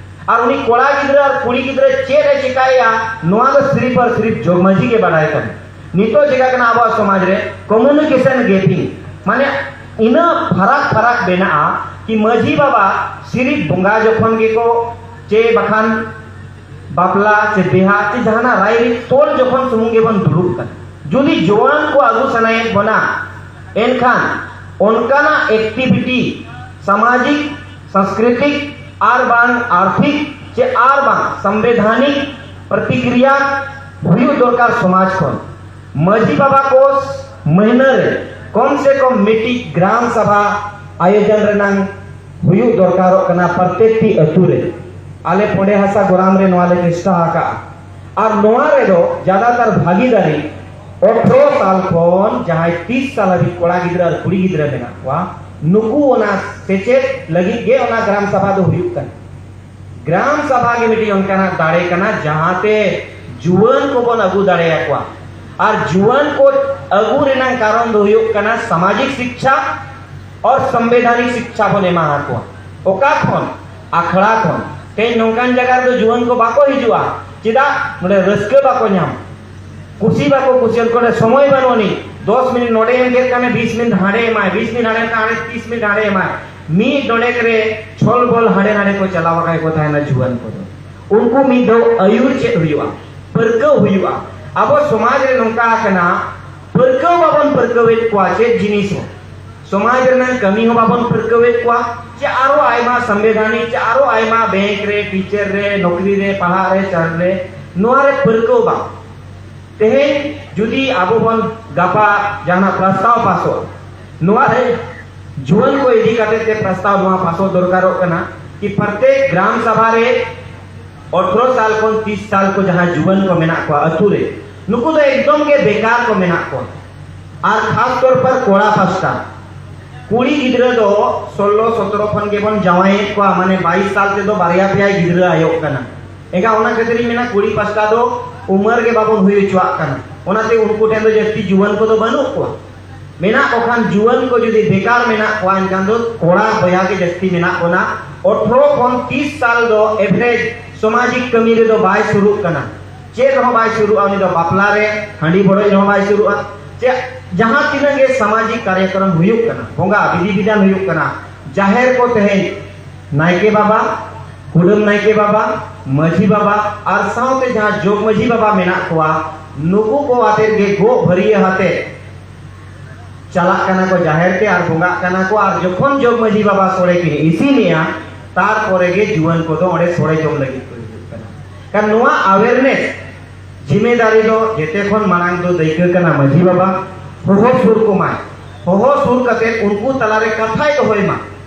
ᱟᱨ ᱩᱱᱤ ᱠᱚᱲᱟ ᱜᱤᱫᱽᱨᱟᱹ ᱟᱨ ᱠᱩᱲᱤ ᱜᱤᱫᱽᱨᱟᱹ ᱪᱮᱫ ᱮ ᱪᱮᱠᱟᱭᱮᱭᱟ, ᱱᱚᱣᱟ ᱫᱚ ᱥᱤᱨᱤᱯ ᱟᱨ ᱥᱤᱨᱤᱯ ᱡᱚᱜᱽ ᱢᱟᱹᱡᱷᱤ ᱜᱮ ᱵᱟᱲᱟᱭ ᱠᱟᱱᱟ᱾ ᱱᱤᱛᱚᱜ ᱪᱮᱠᱟ ᱠᱟᱱᱟ ᱟᱵᱚᱣᱟᱜ ᱥᱚᱢᱟᱡᱽ ᱨᱮ ᱠᱚᱢᱩᱱᱤᱠᱮᱥᱚᱱ ᱜᱮᱯᱤᱝ, ᱢᱟᱱᱮ ᱤᱱᱟᱹ ᱯᱷᱟᱨᱟᱠ ᱯᱷᱟᱨᱟᱠ ᱢᱮᱱᱟᱜᱼᱟ ᱠᱤ ᱢᱟᱹᱡᱷᱤ ᱵᱟᱵᱟ ᱥᱤᱨᱤᱯ ᱵᱚᱸᱜᱟ ᱡᱚᱠᱷᱚᱱ ᱜᱮᱠᱚ ᱪᱮ ᱵᱟᱠᱷᱟᱱ ᱵᱟᱯᱞᱟ ᱥᱮ ᱵᱤᱦᱟ ᱥᱮ ᱡᱟᱦᱟᱱᱟᱜ ᱨᱟᱭᱨᱤᱛ ᱛᱚᱞ ᱡᱚᱠᱷᱚᱱ ᱥᱩᱢᱩᱝ ᱜᱮᱵᱚᱱ ᱫᱩᱲᱩᱵ ᱠᱟᱱᱟ᱾ ᱡᱩᱫᱤ ᱡᱩᱣᱟᱹᱱ ᱠᱚ ᱟᱹᱜᱩ ᱥᱟᱱᱟᱭᱮᱫ ᱵᱚᱱᱟ, ᱮᱱᱠᱷᱟᱱ ᱚᱱᱠᱟᱱᱟᱜ ᱮᱠᱴᱤᱵᱷᱤᱴᱤ, ᱥᱟᱢᱟᱡᱤᱠ, ᱥᱟᱝᱥᱠᱨᱤᱛᱤᱠ ᱟᱨ ᱵᱟᱝ ᱟᱨᱛᱷᱤᱠ ᱪᱮ ᱟᱨ ᱵᱟᱝ ᱥᱟᱢᱵᱤᱫᱷᱟᱱᱤᱠ ᱯᱨᱚᱛᱤᱠᱨᱤᱭᱟ ᱦᱩᱭᱩᱜ ᱫᱚᱨᱠᱟᱨ ᱥᱚᱢᱟᱡᱽ ᱠᱷᱚᱱ᱾ ᱢᱟᱹᱡᱷᱤ ᱵᱟᱵᱟ ᱠᱚ ᱢᱟᱹᱦᱱᱟᱹ ᱨᱮ ᱠᱚᱢ ᱥᱮ ᱠᱚᱢ ᱢᱤᱫᱴᱤᱡ ᱜᱨᱟᱢ ᱥᱟᱵᱷᱟ ᱟᱭᱳᱡᱚᱱ ᱨᱮᱱᱟᱝ ᱦᱩᱭᱩᱜ ᱫᱚᱨᱠᱟᱨᱚᱜ ᱠᱟᱱᱟ ᱯᱨᱚᱛᱮᱠᱴᱤ ᱟᱹᱛᱩ ᱨᱮ᱾ ᱟᱞᱮ ᱯᱚᱸᱰᱮ ᱦᱟᱥᱟ ᱜᱚᱨᱟᱢ ᱨᱮ ᱱᱚᱣᱟ ᱞᱮ ᱪᱮᱥᱴᱟ ᱟᱠᱟᱫᱼᱟ᱾ ᱟᱨ ᱱᱚᱣᱟ ᱨᱮᱫᱚ ᱡᱟᱫᱟᱛᱟᱨ ᱵᱷᱟᱜᱤᱫᱟᱨᱤ ᱟᱴᱷᱨᱚ ᱥᱟᱞ ᱠᱷᱚᱱ ᱡᱟᱦᱟᱸᱭ ᱛᱤᱥ ᱥᱟᱞ ᱦᱟᱹᱵᱤᱡ ᱠᱚᱲᱟ ᱜᱤᱫᱽᱨᱟᱹ ᱟᱨ ᱠᱩᱲᱤ ᱜᱤᱫᱽᱨᱟᱹ ᱢᱮᱱᱟᱜ ᱠᱚᱣᱟ, ᱱᱩᱠᱩ ᱚᱱᱟ ᱥᱮᱪᱮᱫ ᱞᱟᱹᱜᱤᱫ ᱜᱮ ᱚᱱᱟ ᱜᱨᱟᱢ ᱥᱟᱵᱷᱟ ᱫᱚ ᱦᱩᱭᱩᱜ ᱠᱟᱱᱟ᱾ ᱜᱨᱟᱢ ᱥᱟᱵᱷᱟ ᱜᱮ ᱢᱤᱫᱴᱤᱡ ᱚᱱᱠᱟᱱᱟᱜ ᱫᱟᱲᱮ ᱠᱟᱱᱟ, ᱡᱟᱦᱟᱸᱛᱮ ᱡᱩᱣᱟᱹᱱ ᱠᱚᱵᱚᱱ ᱟᱹᱜᱩ ᱫᱟᱲᱮᱭᱟᱠᱚᱣᱟ᱾ ᱟᱨ ᱡᱩᱣᱟᱹᱱ ᱠᱚ ᱟᱹᱜᱩ ᱨᱮᱱᱟᱜ ᱠᱟᱨᱚᱱ ᱫᱚ ᱦᱩᱭᱩᱜ ᱠᱟᱱᱟ ᱥᱟᱢᱟᱡᱤᱠ ᱥᱤᱠᱪᱷᱟ ᱟᱨ ᱥᱚᱝᱵᱤᱫᱷᱟᱱᱤᱠ ᱥᱤᱠᱪᱷᱟ ᱵᱚᱱ ᱮᱢᱟ ᱟᱠᱚᱣᱟ᱾ ᱚᱠᱟ ᱠᱷᱚᱱ? ᱟᱠᱷᱲᱟ ᱠᱷᱚᱱ᱾ ᱛᱮᱦᱮᱧ ᱱᱚᱝᱠᱟᱱ ᱡᱟᱭᱜᱟ ᱨᱮᱫᱚ ᱡᱩᱣᱟᱹᱱ ᱠᱚ ᱵᱟᱠᱚ ᱦᱤᱡᱩᱜᱼᱟ᱾ ᱪᱮᱫᱟᱜ? ᱱᱚᱰᱮ ᱨᱟᱹᱥᱠᱟᱹ ᱵᱟᱠᱚ ᱧᱟᱢ, ᱠᱩᱥᱤ ᱵᱟᱠᱚ ᱠᱩᱥᱤᱭᱟᱜᱼᱟ᱾ ᱱᱚᱰᱮ ᱥᱚᱢᱚᱭ ᱵᱟᱹᱱᱩᱜ ᱟᱹᱱᱤᱡ᱾ ᱫᱚᱥ ᱢᱤᱱᱤᱴ ᱱᱚᱰᱮ ᱮᱢ ᱠᱮᱫ ᱠᱷᱟᱱᱮ ᱵᱤᱥ ᱢᱤᱱᱤᱴ ᱦᱟᱸᱰᱮ ᱮᱢᱟᱭ, ᱵᱤᱥ ᱢᱤᱱᱤᱴ ᱦᱟᱸᱰᱮ ᱮᱢ ᱠᱷᱟᱱ ᱦᱟᱸᱰᱮ ᱛᱤᱥ ᱢᱤᱱᱤᱴ ᱦᱟᱸᱰᱮ ᱮᱢᱟᱭ᱾ ᱢᱤᱫ ᱰᱚᱸᱰᱮᱠ ᱨᱮ ᱪᱷᱚᱞ ᱵᱚᱞ ᱦᱟᱸᱰᱮ ᱱᱟᱰᱮ ᱠᱚ ᱪᱟᱞᱟᱣ ᱟᱠᱟᱱ ᱠᱚ ᱛᱟᱦᱮᱱᱟ ᱡᱩᱣᱟᱹᱱ ᱠᱚᱫᱚ᱾ ᱩᱱᱠᱩ ᱢᱤᱫ ᱫᱷᱟᱣ ᱟᱹᱭᱩᱨ ᱪᱮᱫ ᱦᱩᱭᱩᱜᱼᱟ, ᱯᱟᱹᱨᱠᱟᱹᱣ ᱦᱩᱭᱩᱜᱼᱟ᱾ ᱟᱵᱚ ᱥᱚᱢᱟᱡᱽ ᱨᱮ ᱱᱚᱝᱠᱟ ᱟᱠᱟᱱᱟ, ᱯᱟᱹᱨᱠᱟᱹᱣ ᱵᱟᱵᱚᱱ ᱯᱟᱹᱨᱠᱟᱹᱣᱮᱫ ᱠᱚᱣᱟ ᱪᱮᱫ ᱡᱤᱱᱤᱥ ᱦᱚᱸ᱾ ᱥᱚᱢᱟᱡᱽ ᱨᱮᱱᱟᱜ ᱠᱟᱹᱢᱤ ᱦᱚᱸ ᱵᱟᱵᱚᱱ ᱯᱟᱹᱨᱠᱟᱹᱣᱮᱫ ᱠᱚᱣᱟ, ᱪᱮ ᱟᱨᱚ ᱟᱭᱢᱟ ᱥᱚᱝᱵᱤᱫᱷᱟᱱᱤᱠ, ᱪᱮ ᱟᱨᱚ ᱟᱭᱢᱟ ᱵᱮᱝᱠ ᱨᱮ, ᱴᱤᱪᱟᱨ ᱨᱮ, ᱱᱚᱠᱨᱤ ᱨᱮ, ᱯᱟᱲᱦᱟᱜ ᱨᱮ, ᱪᱟᱥ ᱨᱮ, ᱱᱚᱣᱟ ᱨᱮ ᱯᱟᱹᱨᱠᱟᱹᱣ ᱵᱟᱝ᱾ ᱛᱮᱦᱮᱧ ᱡᱩᱫᱤ ᱟᱵᱚ ᱵᱚᱱ ᱜᱟᱯᱟ ᱡᱟᱦᱟᱱᱟᱜ ᱯᱨᱚᱥᱛᱟᱵ ᱯᱟᱥᱚᱜᱼᱟ, ᱱᱚᱣᱟ ᱨᱮ ᱡᱩᱣᱟᱹᱱ ᱠᱚ ᱤᱫᱤ ᱠᱟᱛᱮ ᱛᱮ ᱯᱨᱚᱥᱛᱟᱵ ᱱᱚᱣᱟ ᱯᱟᱥᱚᱜ ᱫᱚᱨᱠᱟᱨᱚᱜ ᱠᱟᱱᱟ ᱠᱤ ᱯᱨᱚᱛᱮᱠ ᱜᱨᱟᱢ ᱥᱟᱵᱷᱟ ᱨᱮ ᱟᱴᱷᱨᱚ ᱥᱟᱞ ᱠᱷᱚᱱ ᱛᱤᱥ ᱥᱟᱞ ᱠᱚ ᱡᱟᱦᱟᱸ ᱡᱩᱣᱟᱹᱱ ᱠᱚ ᱢᱮᱱᱟᱜ ᱠᱚᱣᱟ ᱟᱹᱛᱩ ᱨᱮ, ᱱᱩᱠᱩ ᱫᱚ ᱮᱠᱫᱚᱢ ᱜᱮ ᱵᱮᱠᱟᱨ ᱠᱚ ᱢᱮᱱᱟᱜ ᱠᱚᱣᱟ᱾ ᱟᱨ ᱠᱷᱟᱥ ᱛᱚᱨ ᱯᱟᱨ ᱠᱚᱲᱟ ᱯᱟᱥᱴᱟ, ᱠᱩᱲᱤ ᱜᱤᱫᱽᱨᱟᱹ ᱫᱚ ᱥᱳᱞᱞᱳ ᱥᱚᱛᱨᱚ ᱠᱷᱚᱱ ᱜᱮᱵᱚᱱ ᱡᱟᱶᱟᱭᱮᱫ ᱠᱚᱣᱟ, ᱢᱟᱱᱮ ᱵᱟᱭᱤᱥ ᱥᱟᱞ ᱛᱮᱫᱚ ᱵᱟᱨᱭᱟ ᱯᱮᱭᱟ ᱜᱤᱫᱽᱨᱟᱹ ᱟᱭᱚᱜ ᱠᱟᱱᱟ᱾ ᱮᱱᱠᱷᱟᱱ ᱚᱱᱟ ᱠᱷᱟᱹᱛᱤᱨ ᱤᱧ ᱢᱮᱱᱟ ᱠᱩᱲᱤ ᱯᱟᱥᱴᱟ ᱫᱚ ᱩᱢᱟᱹᱨ ᱜᱮ ᱵᱟᱵᱚᱱ ᱦᱩᱭ ᱦᱚᱪᱚᱣᱟᱜ ᱠᱟᱱᱟ᱾ ᱚᱱᱟᱛᱮ ᱩᱱᱠᱩ ᱴᱷᱮᱱ ᱫᱚ ᱡᱟᱹᱥᱛᱤ ᱡᱩᱣᱟᱹᱱ ᱠᱚᱫᱚ ᱵᱟᱹᱱᱩᱜ ᱠᱚᱣᱟ᱾ ᱢᱮᱱᱟᱜ ᱠᱚ ᱠᱷᱟᱱ ᱡᱩᱣᱟᱹᱱ ᱠᱚ ᱡᱩᱫᱤ ᱵᱮᱠᱟᱨ ᱢᱮᱱᱟᱜ ᱠᱚᱣᱟ, ᱮᱱᱠᱷᱟᱱ ᱫᱚ ᱠᱚᱲᱟ ᱵᱚᱭᱦᱟ ᱜᱮ ᱡᱟᱹᱥᱛᱤ ᱢᱮᱱᱟᱜ ᱵᱚᱱᱟ᱾ ᱟᱴᱷᱨᱚ ᱠᱷᱚᱱ ᱛᱤᱥ ᱥᱟᱞ ᱫᱚ ᱮᱵᱷᱨᱮᱡᱽ ᱥᱟᱢᱟᱡᱤᱠ ᱠᱟᱹᱢᱤ ᱨᱮᱫᱚ ᱵᱟᱭ ᱥᱩᱨᱩᱜ ᱠᱟᱱᱟ᱾ ᱪᱮᱫ ᱨᱮᱦᱚᱸ ᱵᱟᱭ ᱥᱩᱨᱩᱜᱼᱟ᱾ ᱩᱱᱤ ᱫᱚ ᱵᱟᱯᱞᱟ ᱨᱮ, ᱦᱟᱺᱰᱤ ᱵᱷᱚᱲᱚᱡ ᱨᱮᱦᱚᱸ ᱵᱟᱭ ᱥᱩᱨᱩᱜᱼᱟ᱾ ᱪᱮᱫ ᱡᱟᱦᱟᱸ ᱛᱤᱱᱟᱹᱜ ᱜᱮ ᱥᱟᱢᱟᱡᱤᱠ ᱠᱟᱨᱭᱚᱠᱨᱚᱢ ᱦᱩᱭᱩᱜ ᱠᱟᱱᱟ, ᱵᱚᱸᱜᱟ ᱵᱤᱫᱷᱤ ᱵᱤᱫᱷᱟᱱ ᱦᱩᱭᱩᱜ ᱠᱟᱱᱟ, ᱡᱟᱦᱮᱨ ᱠᱚ ᱛᱮᱦᱮᱧ ᱱᱟᱭᱠᱮ ᱵᱟᱵᱟ, ᱠᱩᱰᱟᱹᱢ ᱱᱟᱭᱠᱮ ᱵᱟᱵᱟ, ᱢᱟᱹᱡᱷᱤ ᱵᱟᱵᱟ ᱟᱨ ᱥᱟᱶᱛᱮ ᱡᱟᱦᱟᱸ ᱡᱚᱜᱽ ᱢᱟᱹᱡᱷᱤ ᱵᱟᱵᱟ ᱢᱮᱱᱟᱜ ᱠᱚᱣᱟ, ᱱᱩᱠᱩ ᱠᱚ ᱟᱛᱮᱫ ᱜᱮ ᱜᱚᱜ ᱵᱷᱟᱹᱨᱭᱟᱹ ᱟᱛᱮᱫ ᱪᱟᱞᱟᱜ ᱠᱟᱱᱟ ᱠᱚ ᱡᱟᱦᱮᱨ ᱛᱮ ᱟᱨ ᱵᱚᱸᱜᱟᱜ ᱠᱟᱱᱟ ᱠᱚ, ᱟᱨ ᱡᱚᱠᱷᱚᱱ ᱡᱚᱜᱽ ᱢᱟᱹᱡᱷᱤ ᱵᱟᱵᱟ ᱥᱚᱲᱮ ᱠᱤᱱ ᱤᱥᱤᱱᱮᱜᱼᱟ, ᱛᱟᱨᱯᱚᱨᱮ ᱜᱮ ᱡᱩᱣᱟᱹᱱ ᱠᱚᱫᱚ ᱚᱸᱰᱮ ᱥᱚᱲᱮ ᱡᱚᱢ ᱞᱟᱹᱜᱤᱫ ᱠᱚ ᱦᱤᱡᱩᱜ ᱠᱟᱱᱟ᱾ ᱠᱷᱟᱱ ᱱᱚᱣᱟ awareness ᱡᱤᱢᱮᱫᱟᱨᱤ ᱫᱚ ᱡᱮᱛᱮ ᱠᱷᱚᱱ ᱢᱟᱲᱟᱝ ᱫᱚ ᱫᱟᱹᱭᱠᱟᱹ ᱠᱟᱱᱟ ᱢᱟᱹᱡᱷᱤ ᱵᱟᱵᱟ᱾ ᱦᱚᱦᱚ ᱥᱩᱨ ᱠᱚᱢᱟᱭ, ᱦᱚᱦᱚ ᱥᱩᱨ ᱠᱟᱛᱮ ᱩᱱᱠᱩ ᱛᱟᱞᱟᱨᱮ ᱠᱟᱛᱷᱟᱭ ᱫᱚᱦᱚᱭ ᱢᱟ᱾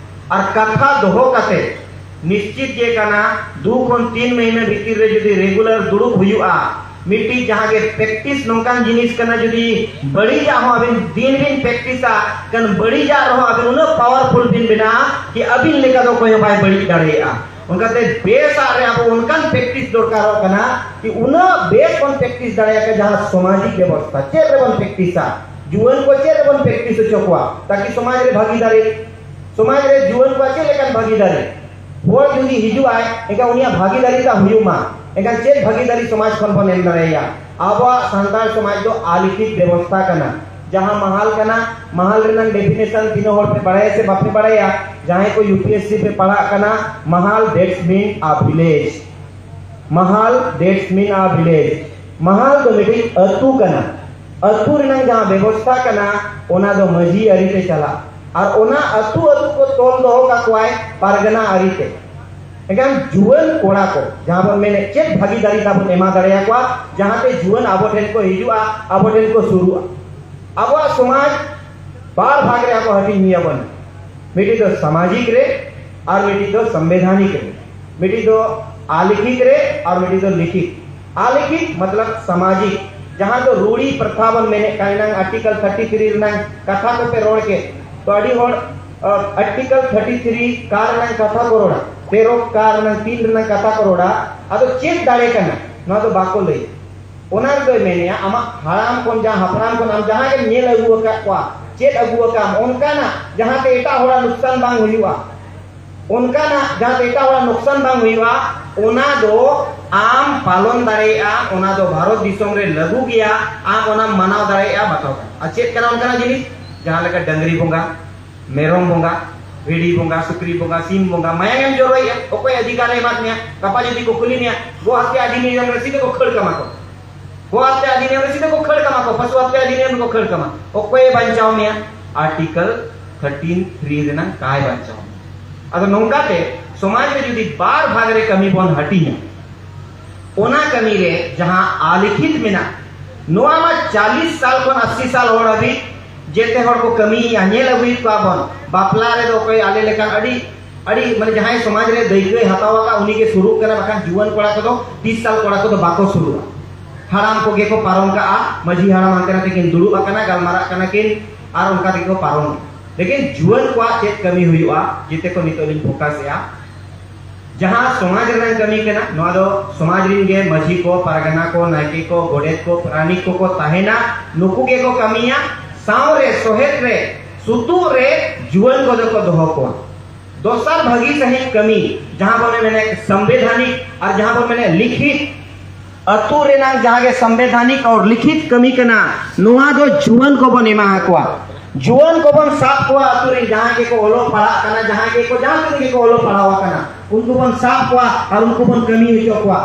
ᱟᱨ ᱠᱟᱛᱷᱟ ᱫᱚᱦᱚ ᱠᱟᱛᱮ ᱱᱤᱥᱪᱤᱛ ᱜᱮ ᱠᱟᱱᱟ, ᱫᱩ ᱠᱷᱚᱱ ᱛᱤᱱ ᱢᱟᱹᱦᱱᱟᱹ ᱵᱷᱤᱛᱤᱨ ᱨᱮ ᱡᱩᱫᱤ regular ᱫᱩᱲᱩᱵ ᱦᱩᱭᱩᱜᱼᱟ, ᱢᱤᱫᱴᱤᱡ ᱡᱟᱦᱟᱸ ᱜᱮ practice ᱱᱚᱝᱠᱟᱱ ᱡᱤᱱᱤᱥ ᱠᱟᱱᱟ, ᱡᱩᱫᱤ ᱵᱟᱹᱲᱤᱡᱟᱜ ᱦᱚᱸ ᱟᱹᱵᱤᱱ ᱫᱤᱱ ᱵᱤᱱ practiceᱟ, ᱠᱷᱟᱱ ᱵᱟᱹᱲᱤᱡᱟᱜ ᱨᱮᱦᱚᱸ ᱟᱹᱵᱤᱱ ᱩᱱᱟᱹᱜ powerful ᱵᱤᱱ ᱵᱮᱱᱟᱜᱼᱟ ᱠᱤ ᱟᱹᱵᱤᱱ ᱞᱮᱠᱟ ᱫᱚ ᱚᱠᱚᱭ ᱦᱚᱸ ᱵᱟᱭ ᱵᱟᱹᱲᱤᱡ ᱫᱟᱲᱮᱭᱟᱜᱼᱟ᱾ ᱚᱱᱠᱟᱛᱮ ᱵᱮᱥᱟᱜ ᱨᱮ ᱟᱵᱚ ᱚᱱᱠᱟᱱ practice ᱫᱚᱨᱠᱟᱨᱚᱜ ᱠᱟᱱᱟ ᱠᱤ ᱩᱱᱟᱹᱜ ᱵᱮᱥ ᱵᱚᱱ practice ᱫᱟᱲᱮᱭᱟᱜᱼᱟ᱾ ᱡᱟᱦᱟᱸ ᱥᱟᱢᱟᱡᱤᱠ ᱵᱮᱵᱚᱥᱛᱷᱟ ᱪᱮᱫ ᱨᱮᱵᱚᱱ practiceᱟ, ᱡᱩᱣᱟᱹᱱ ᱠᱚ ᱪᱮᱫ ᱨᱮᱵᱚᱱ practice ᱦᱚᱪᱚ ᱠᱚᱣᱟ, ᱛᱟᱠᱤ ᱥᱚᱢᱟᱡᱽ ᱨᱮ ᱵᱷᱟᱹᱜᱤᱫᱟᱨᱤ, ᱥᱚᱢᱟᱡᱽ ᱨᱮ ᱡᱩᱣᱟᱹᱱ ᱠᱚᱣᱟᱜ ᱪᱮᱫ ᱞᱮᱠᱟᱱ ᱵᱷᱟᱹᱜᱤᱫᱟᱨᱤ? ᱦᱚᱲ ᱡᱩᱫᱤ ᱦᱤᱡᱩᱜ ᱟᱭ, ᱮᱱᱠᱷᱟᱱ ᱩᱱᱤᱭᱟᱜ ᱵᱷᱟᱹᱜᱤᱫᱟᱨᱤ ᱛᱟ ᱦᱩᱭᱩᱜ ᱢᱟ᱾ ᱮᱱᱠᱷᱟᱱ ᱪᱮᱫ ᱵᱷᱟᱹᱜᱤᱫᱟᱨᱤ ᱥᱚᱢᱟᱡᱽ ᱠᱷᱚᱱ ᱵᱚᱱ ᱮᱢ ᱫᱟᱲᱮᱭᱟᱭᱟ? ᱟᱵᱚᱣᱟᱜ ᱥᱟᱱᱛᱟᱲ ᱥᱚᱢᱟᱡᱽ ᱫᱚ ᱟᱞᱤᱠᱷᱤᱛ ᱵᱮᱵᱚᱥᱛᱷᱟ ᱠᱟᱱᱟ᱾ ᱡᱟᱦᱟᱸ ᱢᱟᱦᱟᱞ ᱠᱟᱱᱟ, ᱢᱟᱦᱟᱞ ᱨᱮᱱᱟᱜ definition ᱛᱤᱱᱟᱹᱜ ᱦᱚᱲ ᱯᱮ ᱵᱟᱲᱟᱭᱟ ᱥᱮ ᱵᱟᱯᱮ ᱵᱟᱲᱟᱭᱟ? ᱡᱟᱦᱟᱸᱭ ᱠᱚ U P S C ᱯᱮ ᱯᱟᱲᱦᱟᱜ ᱠᱟᱱᱟ, ᱢᱟᱦᱟᱞ, that's mean a village᱾ Mahal, that's mean a village᱾ ᱢᱟᱦᱟᱞ ᱫᱚ ᱢᱤᱫᱴᱤᱡ ᱟᱹᱛᱩ ᱠᱟᱱᱟ᱾ ᱟᱹᱛᱩ ᱨᱮᱱᱟᱜ ᱡᱟᱦᱟᱸ ᱵᱮᱵᱚᱥᱛᱷᱟ ᱠᱟᱱᱟ, ᱚᱱᱟ ᱫᱚ ᱢᱟᱹᱡᱷᱤ ᱟᱹᱨᱤ ᱛᱮ ᱪᱟᱞᱟᱜ, ᱟᱨ ᱚᱱᱟ ᱟᱹᱛᱩ ᱟᱹᱛᱩ ᱠᱚ ᱛᱚᱞ ᱫᱚᱦᱚ ᱠᱟᱠᱚᱣᱟᱭ ᱯᱟᱨᱜᱟᱱᱟ ᱟᱹᱨᱤ ᱛᱮ᱾ ᱮᱱᱠᱷᱟᱱ ᱡᱩᱣᱟᱹᱱ ᱠᱚᱲᱟ ᱠᱚ ᱡᱟᱦᱟᱸ ᱵᱚᱱ ᱢᱮᱱᱮᱫ, ᱪᱮᱫ ᱵᱷᱟᱹᱜᱤᱫᱟᱨᱤ ᱛᱟᱵᱚᱱ ᱮᱢᱟ ᱫᱟᱲᱮᱭᱟᱠᱚᱣᱟ, ᱡᱟᱦᱟᱸᱛᱮ ᱡᱩᱣᱟᱹᱱ ᱟᱵᱚ ᱴᱷᱮᱱ ᱠᱚ ᱦᱤᱡᱩᱜᱼᱟ, ᱟᱵᱚ ᱴᱷᱮᱱ ᱠᱚ ᱥᱩᱨᱩᱜᱼᱟ᱾ ᱟᱵᱚᱣᱟᱜ ᱥᱚᱢᱟᱡᱽ ᱵᱟᱨ ᱵᱷᱟᱜᱽ ᱨᱮ ᱟᱵᱚ ᱦᱟᱹᱴᱤᱧ ᱦᱩᱭ ᱟᱵᱚᱱᱟ, ᱢᱤᱫᱴᱤᱡ ᱫᱚ ᱥᱟᱢᱟᱡᱤᱠ ᱨᱮ ᱟᱨ ᱢᱤᱫᱴᱤᱡ ᱫᱚ ᱥᱚᱝᱵᱤᱫᱷᱟᱱᱤᱠ ᱨᱮ᱾ ᱢᱤᱫᱴᱤᱡ ᱫᱚ ᱟᱞᱤᱠᱷᱤᱛ ᱨᱮ ᱟᱨ ᱢᱤᱫᱴᱤᱡ ᱫᱚ ᱞᱤᱠᱷᱤᱛ᱾ ᱟᱞᱤᱠᱷᱤᱛ ᱢᱚᱛᱞᱚᱵ ᱥᱟᱢᱟᱡᱤᱠ, ᱡᱟᱦᱟᱸ ᱫᱚ ᱨᱩᱲᱤ ᱯᱨᱚᱛᱷᱟ ᱵᱚᱱ ᱢᱮᱱᱮᱫ ᱠᱟᱱ, ᱮᱱᱟᱝ Article thirty three ᱨᱮᱱᱟᱝ ᱠᱟᱛᱷᱟ ᱠᱚᱯᱮ ᱨᱚᱲ ᱠᱮᱫ, ᱛᱚ ᱟᱹᱰᱤ ᱦᱚᱲ, ᱟ, Article thirty three ᱠᱟ ᱨᱮᱱᱟᱝ ᱠᱟᱛᱷᱟ ᱠᱚ ᱨᱚᱲᱟ, ᱛᱮᱨᱚ ᱠᱟ ᱨᱮᱱᱟᱝ ᱛᱤᱱ ᱨᱮᱱᱟᱝ ᱠᱟᱛᱷᱟ ᱠᱚ ᱨᱚᱲᱟ, ᱟᱫᱚ ᱪᱮᱫ ᱫᱟᱲᱮ ᱠᱟᱱᱟ ᱱᱚᱣᱟ ᱫᱚ ᱵᱟᱠᱚ ᱞᱟᱹᱭᱟ᱾ ᱚᱱᱟ ᱨᱮᱫᱚᱭ ᱢᱮᱱᱮᱜᱼᱟ, ᱟᱢᱟᱜ ᱦᱟᱲᱟᱢ ᱠᱷᱚᱱ, ᱡᱟᱦᱟᱸ ᱦᱟᱯᱲᱟᱢ ᱠᱷᱚᱱ ᱟᱢ ᱡᱟᱦᱟᱸ ᱜᱮᱢ ᱧᱮᱞ ᱟᱹᱜᱩ ᱟᱠᱟᱫ ᱠᱚᱣᱟ, ᱪᱮᱫ ᱟᱹᱜᱩ ᱟᱠᱟᱫ ᱟᱢ, ᱚᱱᱠᱟᱱᱟᱜ ᱡᱟᱦᱟᱸᱛᱮ ᱮᱴᱟᱜ ᱦᱚᱲᱟᱜ ᱞᱚᱠᱥᱟᱱ ᱵᱟᱝ ᱦᱩᱭᱩᱜᱼᱟ, ᱚᱱᱠᱟᱱᱟᱜ ᱡᱟᱦᱟᱸᱛᱮ ᱮᱴᱟᱜ ᱦᱚᱲᱟᱜ ᱞᱚᱠᱥᱟᱱ ᱵᱟᱝ ᱦᱩᱭᱩᱜᱼᱟ, ᱚᱱᱟ ᱫᱚ ᱟᱢ ᱯᱟᱞᱚᱱ ᱫᱟᱲᱮᱭᱟᱜᱼᱟ᱾ ᱚᱱᱟ ᱫᱚ ᱵᱷᱟᱨᱚᱛ ᱫᱤᱥᱚᱢ ᱨᱮ ᱞᱟᱹᱜᱩ ᱜᱮᱭᱟ, ᱟᱢ ᱚᱱᱟᱢ ᱢᱟᱱᱟᱣ ᱫᱟᱲᱮᱭᱟᱜᱼᱟ, ᱵᱟᱛᱟᱣ ᱠᱟᱜ᱾ ᱟᱨ ᱪᱮᱫ ᱠᱟᱱᱟ ᱚᱱᱠᱟᱱᱟᱜ ᱡᱤᱱᱤᱥ? ᱡᱟᱦᱟᱸ ᱞᱮᱠᱟ ᱰᱟᱹᱝᱨᱤ ᱵᱚᱸᱜᱟ, ᱢᱮᱨᱚᱢ ᱵᱚᱸᱜᱟ, ᱵᱷᱤᱰᱤ ᱵᱚᱸᱜᱟ, ᱥᱩᱠᱨᱤ ᱵᱚᱸᱜᱟ, ᱥᱤᱢ ᱵᱚᱸᱜᱟ, ᱢᱟᱭᱟᱢ ᱮᱢ ᱡᱚᱨᱚᱭᱮᱫᱼᱟ, ᱚᱠᱚᱭ ᱚᱫᱷᱤᱠᱟᱨ ᱮ ᱮᱢᱟᱫ ᱢᱮᱭᱟ? ᱜᱟᱯᱟ ᱡᱩᱫᱤ ᱠᱚ ᱠᱩᱞᱤ ᱢᱮᱭᱟ, "ᱜᱚ ᱦᱟᱛᱭᱟ ᱚᱫᱷᱤᱱᱤᱭᱚᱢ ᱨᱮ ᱥᱤᱫᱷᱟᱹ ᱠᱚ ᱠᱷᱟᱹᱲ ᱠᱟᱢᱟ ᱠᱚ, ᱜᱚ ᱦᱟᱛᱭᱟ ᱧᱟᱢ ᱨᱮ ᱥᱤᱫᱷᱟᱹ ᱠᱚ ᱠᱷᱟᱹᱲ ᱠᱟᱢᱟ ᱠᱚ, ᱯᱚᱥᱩ ᱦᱟᱛᱭᱟ ᱚᱫᱷᱤᱱᱤᱭᱚᱢ ᱨᱮᱠᱚ ᱠᱷᱟᱹᱲ ᱠᱟᱢᱟ᱾ ᱚᱠᱚᱭᱮ ᱵᱟᱧᱪᱟᱣ ᱢᱮᱭᱟ? ᱟᱨᱴᱤᱠᱮᱞ ᱛᱷᱟᱨᱴᱤᱱ ᱛᱷᱨᱤ ᱨᱮᱱᱟᱝ ᱠᱟᱭ ᱵᱟᱧᱪᱟᱣ ᱢᱮᱭᱟ᱾ ᱟᱫᱚ ᱱᱚᱝᱠᱟᱛᱮ ᱥᱚᱢᱟᱡᱽ ᱨᱮ ᱡᱩᱫᱤ ᱵᱟᱨ ᱵᱷᱟᱜᱽ ᱨᱮ ᱠᱟᱹᱢᱤ ᱵᱚᱱ ᱦᱟᱹᱴᱤᱧᱟ, ᱚᱱᱟ ᱠᱟᱹᱢᱤ ᱨᱮ ᱡᱟᱦᱟᱸ ᱟᱞᱤᱠᱷᱤᱛ ᱢᱮᱱᱟᱜ, ᱱᱚᱣᱟ ᱢᱟ ᱪᱟᱞᱤᱥ ᱥᱟᱞ ᱠᱷᱚᱱ ᱟᱥᱤ ᱥᱟᱞ ᱦᱚᱲ ᱦᱟᱹᱵᱤᱡ ᱡᱮᱛᱮ ᱦᱚᱲ ᱠᱚ ᱠᱟᱹᱢᱤᱭᱮᱫᱼᱟ, ᱧᱮᱞ ᱟᱹᱜᱩᱭᱮᱫ ᱠᱚᱣᱟ ᱵᱚᱱ᱾ ᱵᱟᱯᱞᱟ ᱨᱮᱫᱚ ᱚᱠᱚᱭ ᱟᱞᱮ ᱞᱮᱠᱟᱱ ᱟᱹᱰᱤ ᱟᱹᱰᱤ ᱢᱟᱱᱮ ᱡᱟᱦᱟᱸᱭ ᱥᱚᱢᱟᱡᱽ ᱨᱮ ᱫᱟᱹᱭᱠᱟᱹᱭ ᱦᱟᱛᱟᱣ ᱟᱠᱟᱫ, ᱩᱱᱤ ᱜᱮ ᱥᱩᱨᱩᱜ ᱠᱟᱱᱟ, ᱵᱟᱠᱷᱟᱱ ᱡᱩᱣᱟᱹᱱ ᱠᱚᱲᱟ ᱠᱚᱫᱚ ᱛᱤᱥ ᱥᱟᱞ ᱠᱚᱲᱟ ᱠᱚᱫᱚ ᱵᱟᱠᱚ ᱥᱩᱨᱩᱜᱼᱟ᱾ ᱦᱟᱲᱟᱢ ᱠᱚᱜᱮ ᱠᱚ ᱯᱟᱨᱚᱢ ᱠᱟᱜᱼᱟ, ᱢᱟᱹᱡᱷᱤ ᱦᱟᱲᱟᱢ ᱦᱟᱱᱛᱮ ᱱᱟᱛᱮ ᱠᱤᱱ ᱫᱩᱲᱩᱵ ᱟᱠᱟᱱᱟ, ᱜᱟᱞᱢᱟᱨᱟᱜ ᱠᱟᱱᱟ ᱠᱤᱱ ᱟᱨ ᱚᱱᱠᱟ ᱛᱮᱜᱮ ᱠᱚ ᱯᱟᱨᱚᱢ᱾ ᱞᱮᱠᱤᱱ ᱡᱩᱣᱟᱹᱱ ᱠᱚᱣᱟᱜ ᱪᱮᱫ ᱠᱟᱹᱢᱤ ᱦᱩᱭᱩᱜᱼᱟ, ᱡᱮᱛᱮ ᱠᱚ ᱱᱤᱛᱚᱜ ᱞᱤᱧ ᱯᱷᱳᱠᱟᱥ ᱮᱜᱼᱟ᱾ ᱡᱟᱦᱟᱸ ᱥᱚᱢᱟᱡᱽ ᱨᱮᱱᱟᱜ ᱠᱟᱹᱢᱤ ᱠᱟᱱᱟ, ᱱᱚᱣᱟ ᱫᱚ ᱥᱚᱢᱟᱡᱽ ᱨᱤᱱ ᱜᱮ ᱢᱟᱹᱡᱷᱤ ᱠᱚ, ᱯᱟᱨᱜᱟᱱᱟ ᱠᱚ, ᱱᱟᱭᱠᱮ ᱠᱚ, ᱜᱚᱰᱮᱛ ᱠᱚ, ᱯᱟᱨᱟᱱᱤᱠ ᱠᱚᱠᱚ ᱛᱟᱦᱮᱱᱟ, ᱱᱩᱠᱩ ᱜᱮᱠᱚ ᱠᱟᱹᱢᱤᱭᱟ᱾ ᱥᱟᱶᱨᱮ ᱥᱚᱦᱮᱫ ᱨᱮ ᱥᱩᱛᱩᱜ ᱨᱮ ᱡᱩᱣᱟᱹᱱ ᱠᱚᱫᱚ ᱠᱚ ᱫᱚᱦᱚ ᱠᱚᱣᱟ᱾ ᱫᱚᱥᱟᱨ ᱵᱷᱟᱹᱜᱤ ᱥᱟᱹᱦᱤᱡ ᱠᱟᱹᱢᱤ, ᱡᱟᱦᱟᱸ ᱵᱚᱱ ᱢᱮᱱᱮᱫ ᱥᱚᱝᱵᱤᱫᱷᱟᱱᱤᱠ ᱟᱨ ᱡᱟᱦᱟᱸ ᱵᱚᱱ ᱢᱮᱱᱮᱫ ᱞᱤᱠᱷᱤᱛ, ᱟᱹᱛᱩ ᱨᱮᱱᱟᱜ ᱡᱟᱦᱟᱸ ᱜᱮ ᱥᱚᱝᱵᱤᱫᱷᱟᱱᱤᱠ ᱟᱨ ᱞᱤᱠᱷᱤᱛ ᱠᱟᱹᱢᱤ ᱠᱟᱱᱟ, ᱱᱚᱣᱟ ᱫᱚ ᱡᱩᱣᱟᱹᱱ ᱠᱚᱵᱚᱱ ᱮᱢᱟ ᱟᱠᱚᱣᱟ᱾ ᱡᱩᱣᱟᱹᱱ ᱠᱚᱵᱚᱱ ᱥᱟᱵ ᱠᱚᱣᱟ, ᱟᱹᱛᱩ ᱨᱮ ᱡᱟᱦᱟᱸᱭ ᱜᱮᱠᱚ ᱚᱞᱚᱜ ᱯᱟᱲᱦᱟᱜ ᱠᱟᱱᱟ, ᱡᱟᱦᱟᱸᱭ ᱜᱮᱠᱚ ᱡᱟᱦᱟᱸ ᱛᱤᱱᱟᱹᱜ ᱜᱮᱠᱚ ᱚᱞᱚᱜ ᱯᱟᱲᱦᱟᱣ ᱟᱠᱟᱱᱟ, ᱩᱱᱠᱩ ᱵᱚᱱ ᱥᱟᱵ ᱠᱚᱣᱟ ᱟᱨ ᱩᱱᱠᱩ ᱵᱚᱱ ᱠᱟᱹᱢᱤ ᱦᱚᱪᱚ ᱠᱚᱣᱟ᱾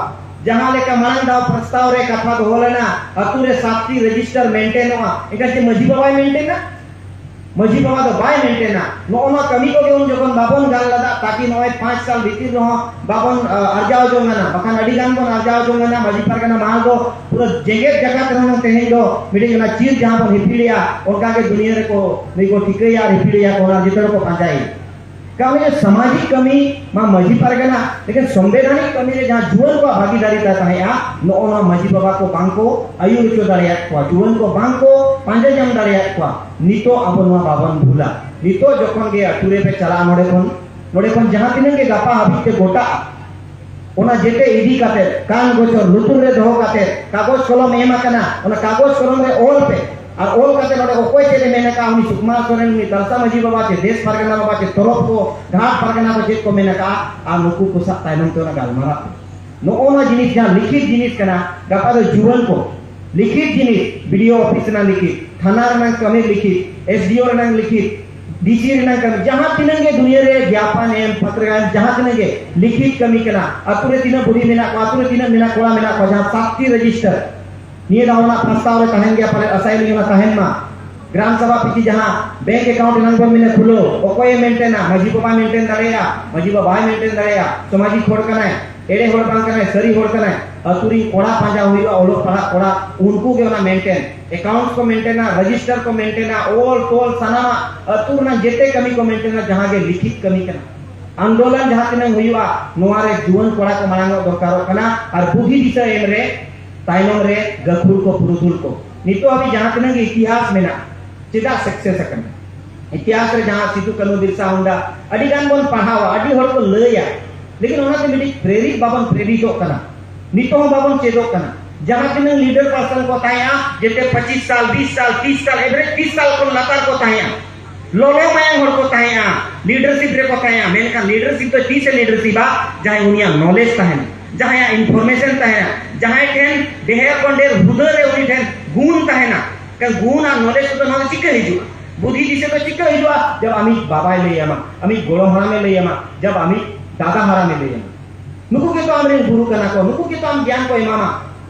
ᱡᱟᱦᱟᱸ ᱞᱮᱠᱟ ᱢᱟᱲᱟᱝ ᱫᱷᱟᱣ ᱯᱨᱚᱥᱛᱟᱵ ᱨᱮ ᱠᱟᱛᱷᱟ ᱫᱚᱦᱚ ᱞᱮᱱᱟ, ᱟᱹᱛᱩ ᱨᱮ ᱥᱟᱛᱴᱤ ᱨᱮᱡᱤᱥᱴᱟᱨ ᱢᱮᱱᱴᱮᱱᱚᱜᱼᱟ, ᱮᱱᱠᱷᱟᱱ ᱪᱮᱫ ᱢᱟᱹᱡᱷᱤ ᱵᱟᱵᱟᱭ ᱢᱮᱱᱴᱮᱱᱟ? ᱢᱟᱹᱡᱷᱤ ᱵᱟᱵᱟ ᱫᱚ ᱵᱟᱭ ᱢᱮᱱᱴᱮᱱᱟ᱾ ᱱᱚᱜᱼᱚ ᱱᱚᱣᱟ ᱠᱟᱹᱢᱤ ᱠᱚᱜᱮ ᱩᱱ ᱡᱚᱠᱷᱚᱱ ᱵᱟᱵᱚᱱ ᱜᱟᱱ ᱞᱮᱫᱟ, ᱛᱟᱠᱤ ᱱᱚᱜᱼᱚᱭ ᱯᱟᱸᱪ ᱥᱟᱞ ᱵᱷᱤᱛᱤᱨ ᱨᱮᱦᱚᱸ ᱵᱟᱵᱚᱱ, ᱟ, ᱟᱨᱡᱟᱣ ᱡᱚᱝ ᱠᱟᱱᱟ, ᱵᱟᱠᱷᱟᱱ ᱟᱹᱰᱤ ᱜᱟᱱ ᱵᱚᱱ ᱟᱨᱡᱟᱣ ᱡᱚᱝ ᱠᱟᱱᱟ᱾ ᱢᱟᱹᱡᱷᱤ ᱯᱟᱨᱜᱟᱱᱟ ᱢᱟᱦᱟᱞ ᱫᱚ ᱯᱩᱨᱟᱹ ᱡᱮᱜᱮᱛ ᱡᱟᱠᱟᱛ ᱨᱮᱦᱚᱸ ᱛᱮᱦᱮᱧ ᱫᱚ ᱢᱤᱫᱴᱮᱱ ᱚᱱᱟ ᱪᱤᱨ ᱡᱟᱦᱟᱸ ᱵᱚᱱ ᱦᱤᱯᱤᱲᱮᱭᱟ, ᱚᱱᱠᱟ ᱜᱮ ᱫᱩᱱᱤᱭᱟᱹ ᱨᱮᱠᱚ ᱱᱩᱭ ᱠᱚ ᱴᱷᱤᱠᱟᱹᱭᱟ ᱟᱨ ᱦᱤᱯᱤᱲᱮᱭᱟ ᱠᱚ, ᱚᱱᱟ ᱡᱚᱛᱚ ᱦᱚᱲ ᱠᱚ ᱯᱟᱸᱡᱟᱭᱟ᱾ ᱠᱟᱹᱢᱤ ᱫᱚ ᱥᱟᱢᱟᱡᱤᱠ ᱠᱟᱹᱢᱤ ᱢᱟ ᱢᱟᱹᱡᱷᱤ ᱯᱟᱨᱜᱟᱱᱟ, ᱞᱮᱠᱤᱱ ᱥᱚᱝᱵᱤᱫᱷᱟᱱᱤᱠ ᱠᱟᱹᱢᱤ ᱨᱮ ᱡᱟᱦᱟᱸ ᱡᱩᱣᱟᱹᱱ ᱠᱚᱣᱟᱜ ᱵᱷᱟᱜᱤᱫᱟᱨᱤ ᱛᱟᱦᱮᱸᱜᱼᱟ, ᱱᱚᱜᱼᱚ ᱱᱚᱣᱟ ᱢᱟᱹᱡᱷᱤ ᱵᱟᱵᱟ ᱠᱚ ᱵᱟᱝ ᱠᱚ ᱟᱹᱭᱩᱨ ᱦᱚᱪᱚ ᱫᱟᱲᱮᱭᱟᱜ ᱠᱚᱣᱟ, ᱡᱩᱣᱟᱹᱱ ᱠᱚ ᱵᱟᱝ ᱠᱚ ᱯᱟᱸᱡᱟ ᱧᱟᱢ ᱫᱟᱲᱮᱭᱟᱜ ᱠᱚᱣᱟ᱾ ᱱᱤᱛᱚᱜ ᱟᱵᱚ ᱱᱚᱣᱟ ᱵᱟᱵᱚᱱ ᱵᱷᱩᱞᱟ᱾ ᱱᱤᱛᱚᱜ ᱡᱚᱠᱷᱚᱱ ᱜᱮ ᱟᱹᱛᱩ ᱨᱮᱯᱮ ᱪᱟᱞᱟᱜᱼᱟ, ᱱᱚᱰᱮ ᱠᱷᱚᱱ, ᱱᱚᱰᱮ ᱠᱷᱚᱱ ᱡᱟᱦᱟᱸ ᱛᱤᱱᱟᱹᱜ ᱜᱮ ᱜᱟᱯᱟ ᱦᱟᱹᱵᱤᱡ ᱛᱮ ᱜᱚᱴᱟᱜᱼᱟ, ᱚᱱᱟ ᱡᱮᱛᱮ ᱤᱫᱤ ᱠᱟᱛᱮ, ᱠᱟᱱ ᱜᱚᱪᱚᱨ ᱞᱩᱛᱩᱨ ᱨᱮ ᱫᱚᱦᱚ ᱠᱟᱛᱮ, ᱠᱟᱜᱚᱡᱽ ᱠᱚᱞᱚᱢ ᱮᱢ ᱟᱠᱟᱱᱟ, ᱚᱱᱟ ᱠᱟᱜᱚᱡᱽ ᱠᱚᱞᱚᱢ ᱨᱮ ᱚᱞ ᱯᱮ᱾ ᱟᱨ ᱚᱞ ᱠᱟᱛᱮ ᱱᱚᱰᱮ ᱚᱠᱚᱭ ᱪᱮᱫ ᱮ ᱢᱮᱱ ᱟᱠᱟᱫᱼᱟ, ᱩᱱᱤ ᱥᱩᱠᱢᱟᱨ ᱥᱚᱨᱮᱱ, ᱩᱱᱤ ᱛᱟᱞᱥᱟ ᱢᱟᱹᱡᱷᱤ ᱵᱟᱵᱟ ᱪᱮ ᱫᱮᱥ ᱯᱟᱨᱜᱟᱱᱟ ᱵᱟᱵᱟ ᱪᱮ ᱛᱚᱨᱚᱯ ᱠᱚ, ᱜᱷᱟᱴ ᱯᱟᱨᱜᱟᱱᱟ ᱠᱚ ᱪᱮᱫ ᱠᱚ ᱢᱮᱱ ᱟᱠᱟᱫᱼᱟ, ᱟᱨ ᱱᱩᱠᱩ ᱠᱚ ᱥᱟᱶ ᱛᱟᱭᱱᱚᱢ ᱛᱮ ᱚᱱᱟ ᱜᱟᱞᱢᱟᱨᱟᱜ ᱯᱮ᱾ ᱱᱚᱜᱼᱚ ᱱᱚᱣᱟ ᱡᱤᱱᱤᱥ ᱡᱟᱦᱟᱸ ᱞᱤᱠᱷᱤᱛ ᱡᱤᱱᱤᱥ ᱠᱟᱱᱟ, ᱜᱟᱯᱟ ᱫᱚ ᱡᱩᱣᱟᱹᱱ ᱠᱚ ᱞᱤᱠᱷᱤᱛ ᱡᱤᱱᱤᱥ, ᱵᱤ ᱰᱤ ᱳ ᱚᱯᱷᱤᱥ ᱨᱮᱱᱟᱜ ᱞᱤᱠᱷᱤᱛ, ᱛᱷᱟᱱᱟ ᱨᱮᱱᱟᱜ ᱠᱟᱹᱢᱤ ᱞᱤᱠᱷᱤᱛ, ᱮᱥ ᱰᱤ ᱳ ᱨᱮᱱᱟᱜ ᱞᱤᱠᱷᱤᱛ, ᱰᱤ ᱥᱤ ᱨᱮᱱᱟᱜ ᱠᱟᱹᱢᱤ, ᱡᱟᱦᱟᱸ ᱛᱤᱱᱟᱹᱜ ᱜᱮ ᱫᱩᱱᱤᱭᱟᱹ ᱨᱮ ᱜᱭᱟᱯᱟᱱ ᱮᱢ, ᱯᱟᱛᱨᱟ ᱮᱢ, ᱡᱟᱦᱟᱸ ᱛᱤᱱᱟᱹᱜ ᱜᱮ ᱞᱤᱠᱷᱤᱛ ᱠᱟᱹᱢᱤ ᱠᱟᱱᱟ, ᱟᱹᱛᱩ ᱨᱮ ᱛᱤᱱᱟᱹᱜ ᱵᱩᱰᱷᱤ ᱢᱮᱱᱟᱜ ᱠᱚᱣᱟ, ᱟᱹᱛᱩ ᱨᱮ ᱛᱤᱱᱟᱹᱜ ᱢᱮᱱᱟᱜ ᱠᱚᱲᱟ ᱢᱮᱱᱟᱜ ᱠᱚᱣᱟ, ᱡᱟᱦᱟᱸ ᱥᱟᱛᱴᱤ ᱨᱮᱡᱤᱥᱴᱟᱨ, ᱱᱤᱭᱟᱹ ᱫᱷᱟᱣ ᱚᱱᱟ ᱯᱨᱚᱥᱛᱟᱵ ᱨᱮ ᱛᱟᱦᱮᱱ ᱜᱮᱭᱟ, ᱯᱟᱞᱮ ᱟᱥᱟᱭᱟᱞᱤᱧ ᱚᱱᱟ ᱛᱟᱦᱮᱱ ᱢᱟ᱾ ᱜᱨᱟᱢ ᱥᱟᱵᱷᱟ ᱯᱤᱪᱷᱤ ᱡᱟᱦᱟᱸ ᱵᱮᱝᱠ ᱮᱠᱟᱣᱩᱱᱴ ᱮᱱᱟᱝ ᱵᱚᱱ ᱢᱮᱱᱟ ᱠᱷᱩᱞᱟᱹᱣ, ᱚᱠᱚᱭᱮ ᱢᱮᱱᱴᱮᱱᱟ? ᱢᱟᱹᱡᱷᱤ ᱵᱟᱵᱟᱭ ᱢᱮᱱᱴᱮᱱ ᱫᱟᱲᱮᱭᱟᱜᱼᱟ, ᱢᱟᱹᱡᱷᱤ ᱵᱟᱵᱟᱭ ᱢᱮᱱᱴᱮᱱ ᱫᱟᱲᱮᱭᱟᱜᱼᱟ, ᱥᱟᱢᱟᱡᱤᱠ ᱦᱚᱲ ᱠᱟᱱᱟᱭ, ᱮᱲᱮ ᱦᱚᱲ ᱵᱟᱝ ᱠᱟᱱᱟᱭ, ᱥᱟᱹᱨᱤ ᱦᱚᱲ ᱠᱟᱱᱟᱭ᱾ ᱟᱹᱛᱩ ᱨᱤᱱ ᱠᱚᱲᱟ ᱯᱟᱸᱡᱟ ᱦᱩᱭᱩᱜᱼᱟ, ᱚᱞᱚᱜ ᱯᱟᱲᱦᱟᱜ ᱠᱚᱲᱟ, ᱩᱱᱠᱩ ᱜᱮ ᱚᱱᱟ ᱢᱮᱱᱴᱮᱱ, ᱮᱠᱟᱣᱩᱱᱴ ᱠᱚ ᱢᱮᱱᱴᱮᱱᱟ, ᱨᱮᱡᱤᱥᱴᱟᱨ ᱠᱚ ᱢᱮᱱᱴᱮᱱᱟ, ᱚᱞ ᱛᱚᱞ ᱥᱟᱱᱟᱢᱟᱜ ᱟᱹᱛᱩ ᱨᱮᱱᱟᱜ ᱡᱮᱛᱮ ᱠᱟᱹᱢᱤ ᱠᱚ ᱢᱮᱱᱴᱮᱱᱟ, ᱡᱟᱦᱟᱸ ᱜᱮ ᱞᱤᱠᱷᱤᱛ ᱠᱟᱹᱢᱤ ᱠᱟᱱᱟ᱾ ᱟᱱᱫᱳᱞᱚᱱ ᱡᱟᱦᱟᱸ ᱛᱤᱱᱟᱹᱝ ᱦᱩᱭᱩᱜᱼᱟ, ᱱᱚᱣᱟ ᱨᱮ ᱡᱩᱣᱟᱹᱱ ᱠᱚᱲᱟ ᱠᱚ ᱢᱟᱲᱟᱝ ᱚᱜ ᱫᱚᱨᱠᱟᱨᱚᱜ ᱠᱟᱱᱟ ᱟᱨ ᱵᱩᱫᱷᱤ ᱫᱤᱥᱟᱹ ᱮᱢ ᱨᱮ ᱛᱟᱭᱱᱚᱢ ᱨᱮ ᱜᱟᱹᱠᱷᱩᱲ ᱠᱚ, ᱯᱩᱨᱩᱫᱷᱩᱞ ᱠᱚ᱾ ᱱᱤᱛᱚᱜ ᱦᱟᱹᱵᱤᱡ ᱡᱟᱦᱟᱸ ᱛᱤᱱᱟᱹᱝ ᱜᱮ ᱤᱛᱤᱦᱟᱥ ᱢᱮᱱᱟᱜᱼᱟ, ᱪᱮᱫᱟᱜ ᱥᱟᱠᱥᱮᱥ ᱟᱠᱟᱱᱟ? ᱤᱛᱤᱦᱟᱥ ᱨᱮ ᱡᱟᱦᱟᱸ ᱥᱤᱫᱩ, ᱠᱟᱹᱱᱦᱩ, ᱵᱤᱨᱥᱟ ᱢᱩᱱᱰᱟ ᱟᱹᱰᱤ ᱜᱟᱱ ᱵᱚᱱ ᱯᱟᱲᱦᱟᱣᱟ, ᱟᱹᱰᱤ ᱦᱚᱲ ᱠᱚ ᱞᱟᱹᱭᱟ, ᱞᱮᱠᱤᱱ ᱚᱱᱟᱛᱮ ᱢᱤᱫᱴᱤᱡ ᱯᱨᱮᱨᱤᱛ ᱵᱟᱵᱚᱱ ᱯᱨᱮᱨᱤᱛᱚᱜ ᱠᱟᱱᱟ᱾ ᱱᱤᱛᱚᱜ ᱦᱚᱸ ᱵᱟᱵᱚᱱ ᱪᱮᱫᱚᱜ ᱠᱟᱱᱟ᱾ ᱡᱟᱦᱟᱸ ᱛᱤᱱᱟᱹᱝ ᱞᱤᱰᱟᱨ ᱯᱟᱨᱥᱚᱱ ᱠᱚ ᱛᱟᱦᱮᱸᱜᱼᱟ, ᱡᱮᱛᱮ ᱯᱚᱸᱪᱤᱥ ᱥᱟᱞ, ᱵᱤᱥ ᱥᱟᱞ, ᱛᱤᱥ ᱥᱟᱞ, ᱮᱵᱷᱨᱮᱡᱽ ᱛᱤᱥ ᱥᱟᱞ ᱠᱷᱚᱱ ᱞᱟᱛᱟᱨ ᱠᱚ ᱛᱟᱦᱮᱸᱜᱼᱟ᱾ ᱞᱚᱞᱚ ᱢᱟᱭᱟᱝ ᱦᱚᱲ ᱠᱚ ᱛᱟᱦᱮᱸᱜᱼᱟ, ᱞᱤᱰᱟᱨᱥᱤᱯ ᱨᱮᱠᱚ ᱛᱟᱦᱮᱸᱜᱼᱟ᱾ ᱢᱮᱱᱠᱷᱟᱱ ᱞᱤᱰᱟᱨᱥᱤᱯ ᱫᱚ ᱛᱤᱥᱮ ᱞᱤᱰᱟᱨᱥᱤᱯᱟ? ᱡᱟᱦᱟᱸᱭ ᱩᱱᱤᱭᱟᱜ ᱱᱚᱞᱮᱡᱽ ᱛᱟᱦᱮᱱᱟ, ᱡᱟᱦᱟᱸᱭᱟᱜ ᱤᱱᱯᱷᱚᱨᱢᱮᱥᱚᱱ ᱛᱟᱦᱮᱱᱟ, ᱡᱟᱦᱟᱸᱭ ᱴᱷᱮᱱ ᱰᱷᱮᱨ ᱠᱷᱚᱱ ᱰᱷᱮᱨ ᱦᱩᱫᱟᱹ ᱨᱮ ᱩᱱᱤ ᱴᱷᱮᱱ ᱜᱩᱱ ᱛᱟᱦᱮᱱᱟ᱾ ᱠᱟᱨᱚᱱ ᱜᱩᱱ ᱟᱨ ᱱᱚᱞᱮᱡᱽ ᱛᱮᱫᱚ ᱱᱚᱣᱟ ᱫᱚ ᱪᱤᱠᱟᱹ ᱦᱤᱡᱩᱜᱼᱟ? ᱵᱩᱫᱷᱤ ᱫᱤᱥᱟᱹ ᱫᱚ ᱪᱤᱠᱟᱹ ᱦᱤᱡᱩᱜᱼᱟ? ᱡᱟᱵ ᱟᱢᱤᱡ ᱵᱟᱵᱟᱭ ᱞᱟᱹᱭ ᱟᱢᱟ, ᱟᱢᱤᱡ ᱜᱚᱲᱚᱢ ᱦᱟᱲᱟᱢᱮ ᱞᱟᱹᱭ ᱟᱢᱟ, ᱡᱟᱵ ᱟᱢᱤᱡ ᱫᱟᱫᱟ ᱦᱟᱲᱟᱢᱮ ᱞᱟᱹᱭ ᱟᱢᱟ᱾ ᱱᱩᱠᱩ ᱜᱮᱛᱚ ᱟᱢᱨᱮᱱ ᱜᱩᱨᱩ ᱠᱟᱱᱟ ᱠᱚ, ᱱᱩᱠᱩ ᱜᱮᱛᱚ ᱟᱢ ᱜᱮᱭᱟᱱ ᱠᱚ ᱮᱢᱟᱢᱟ᱾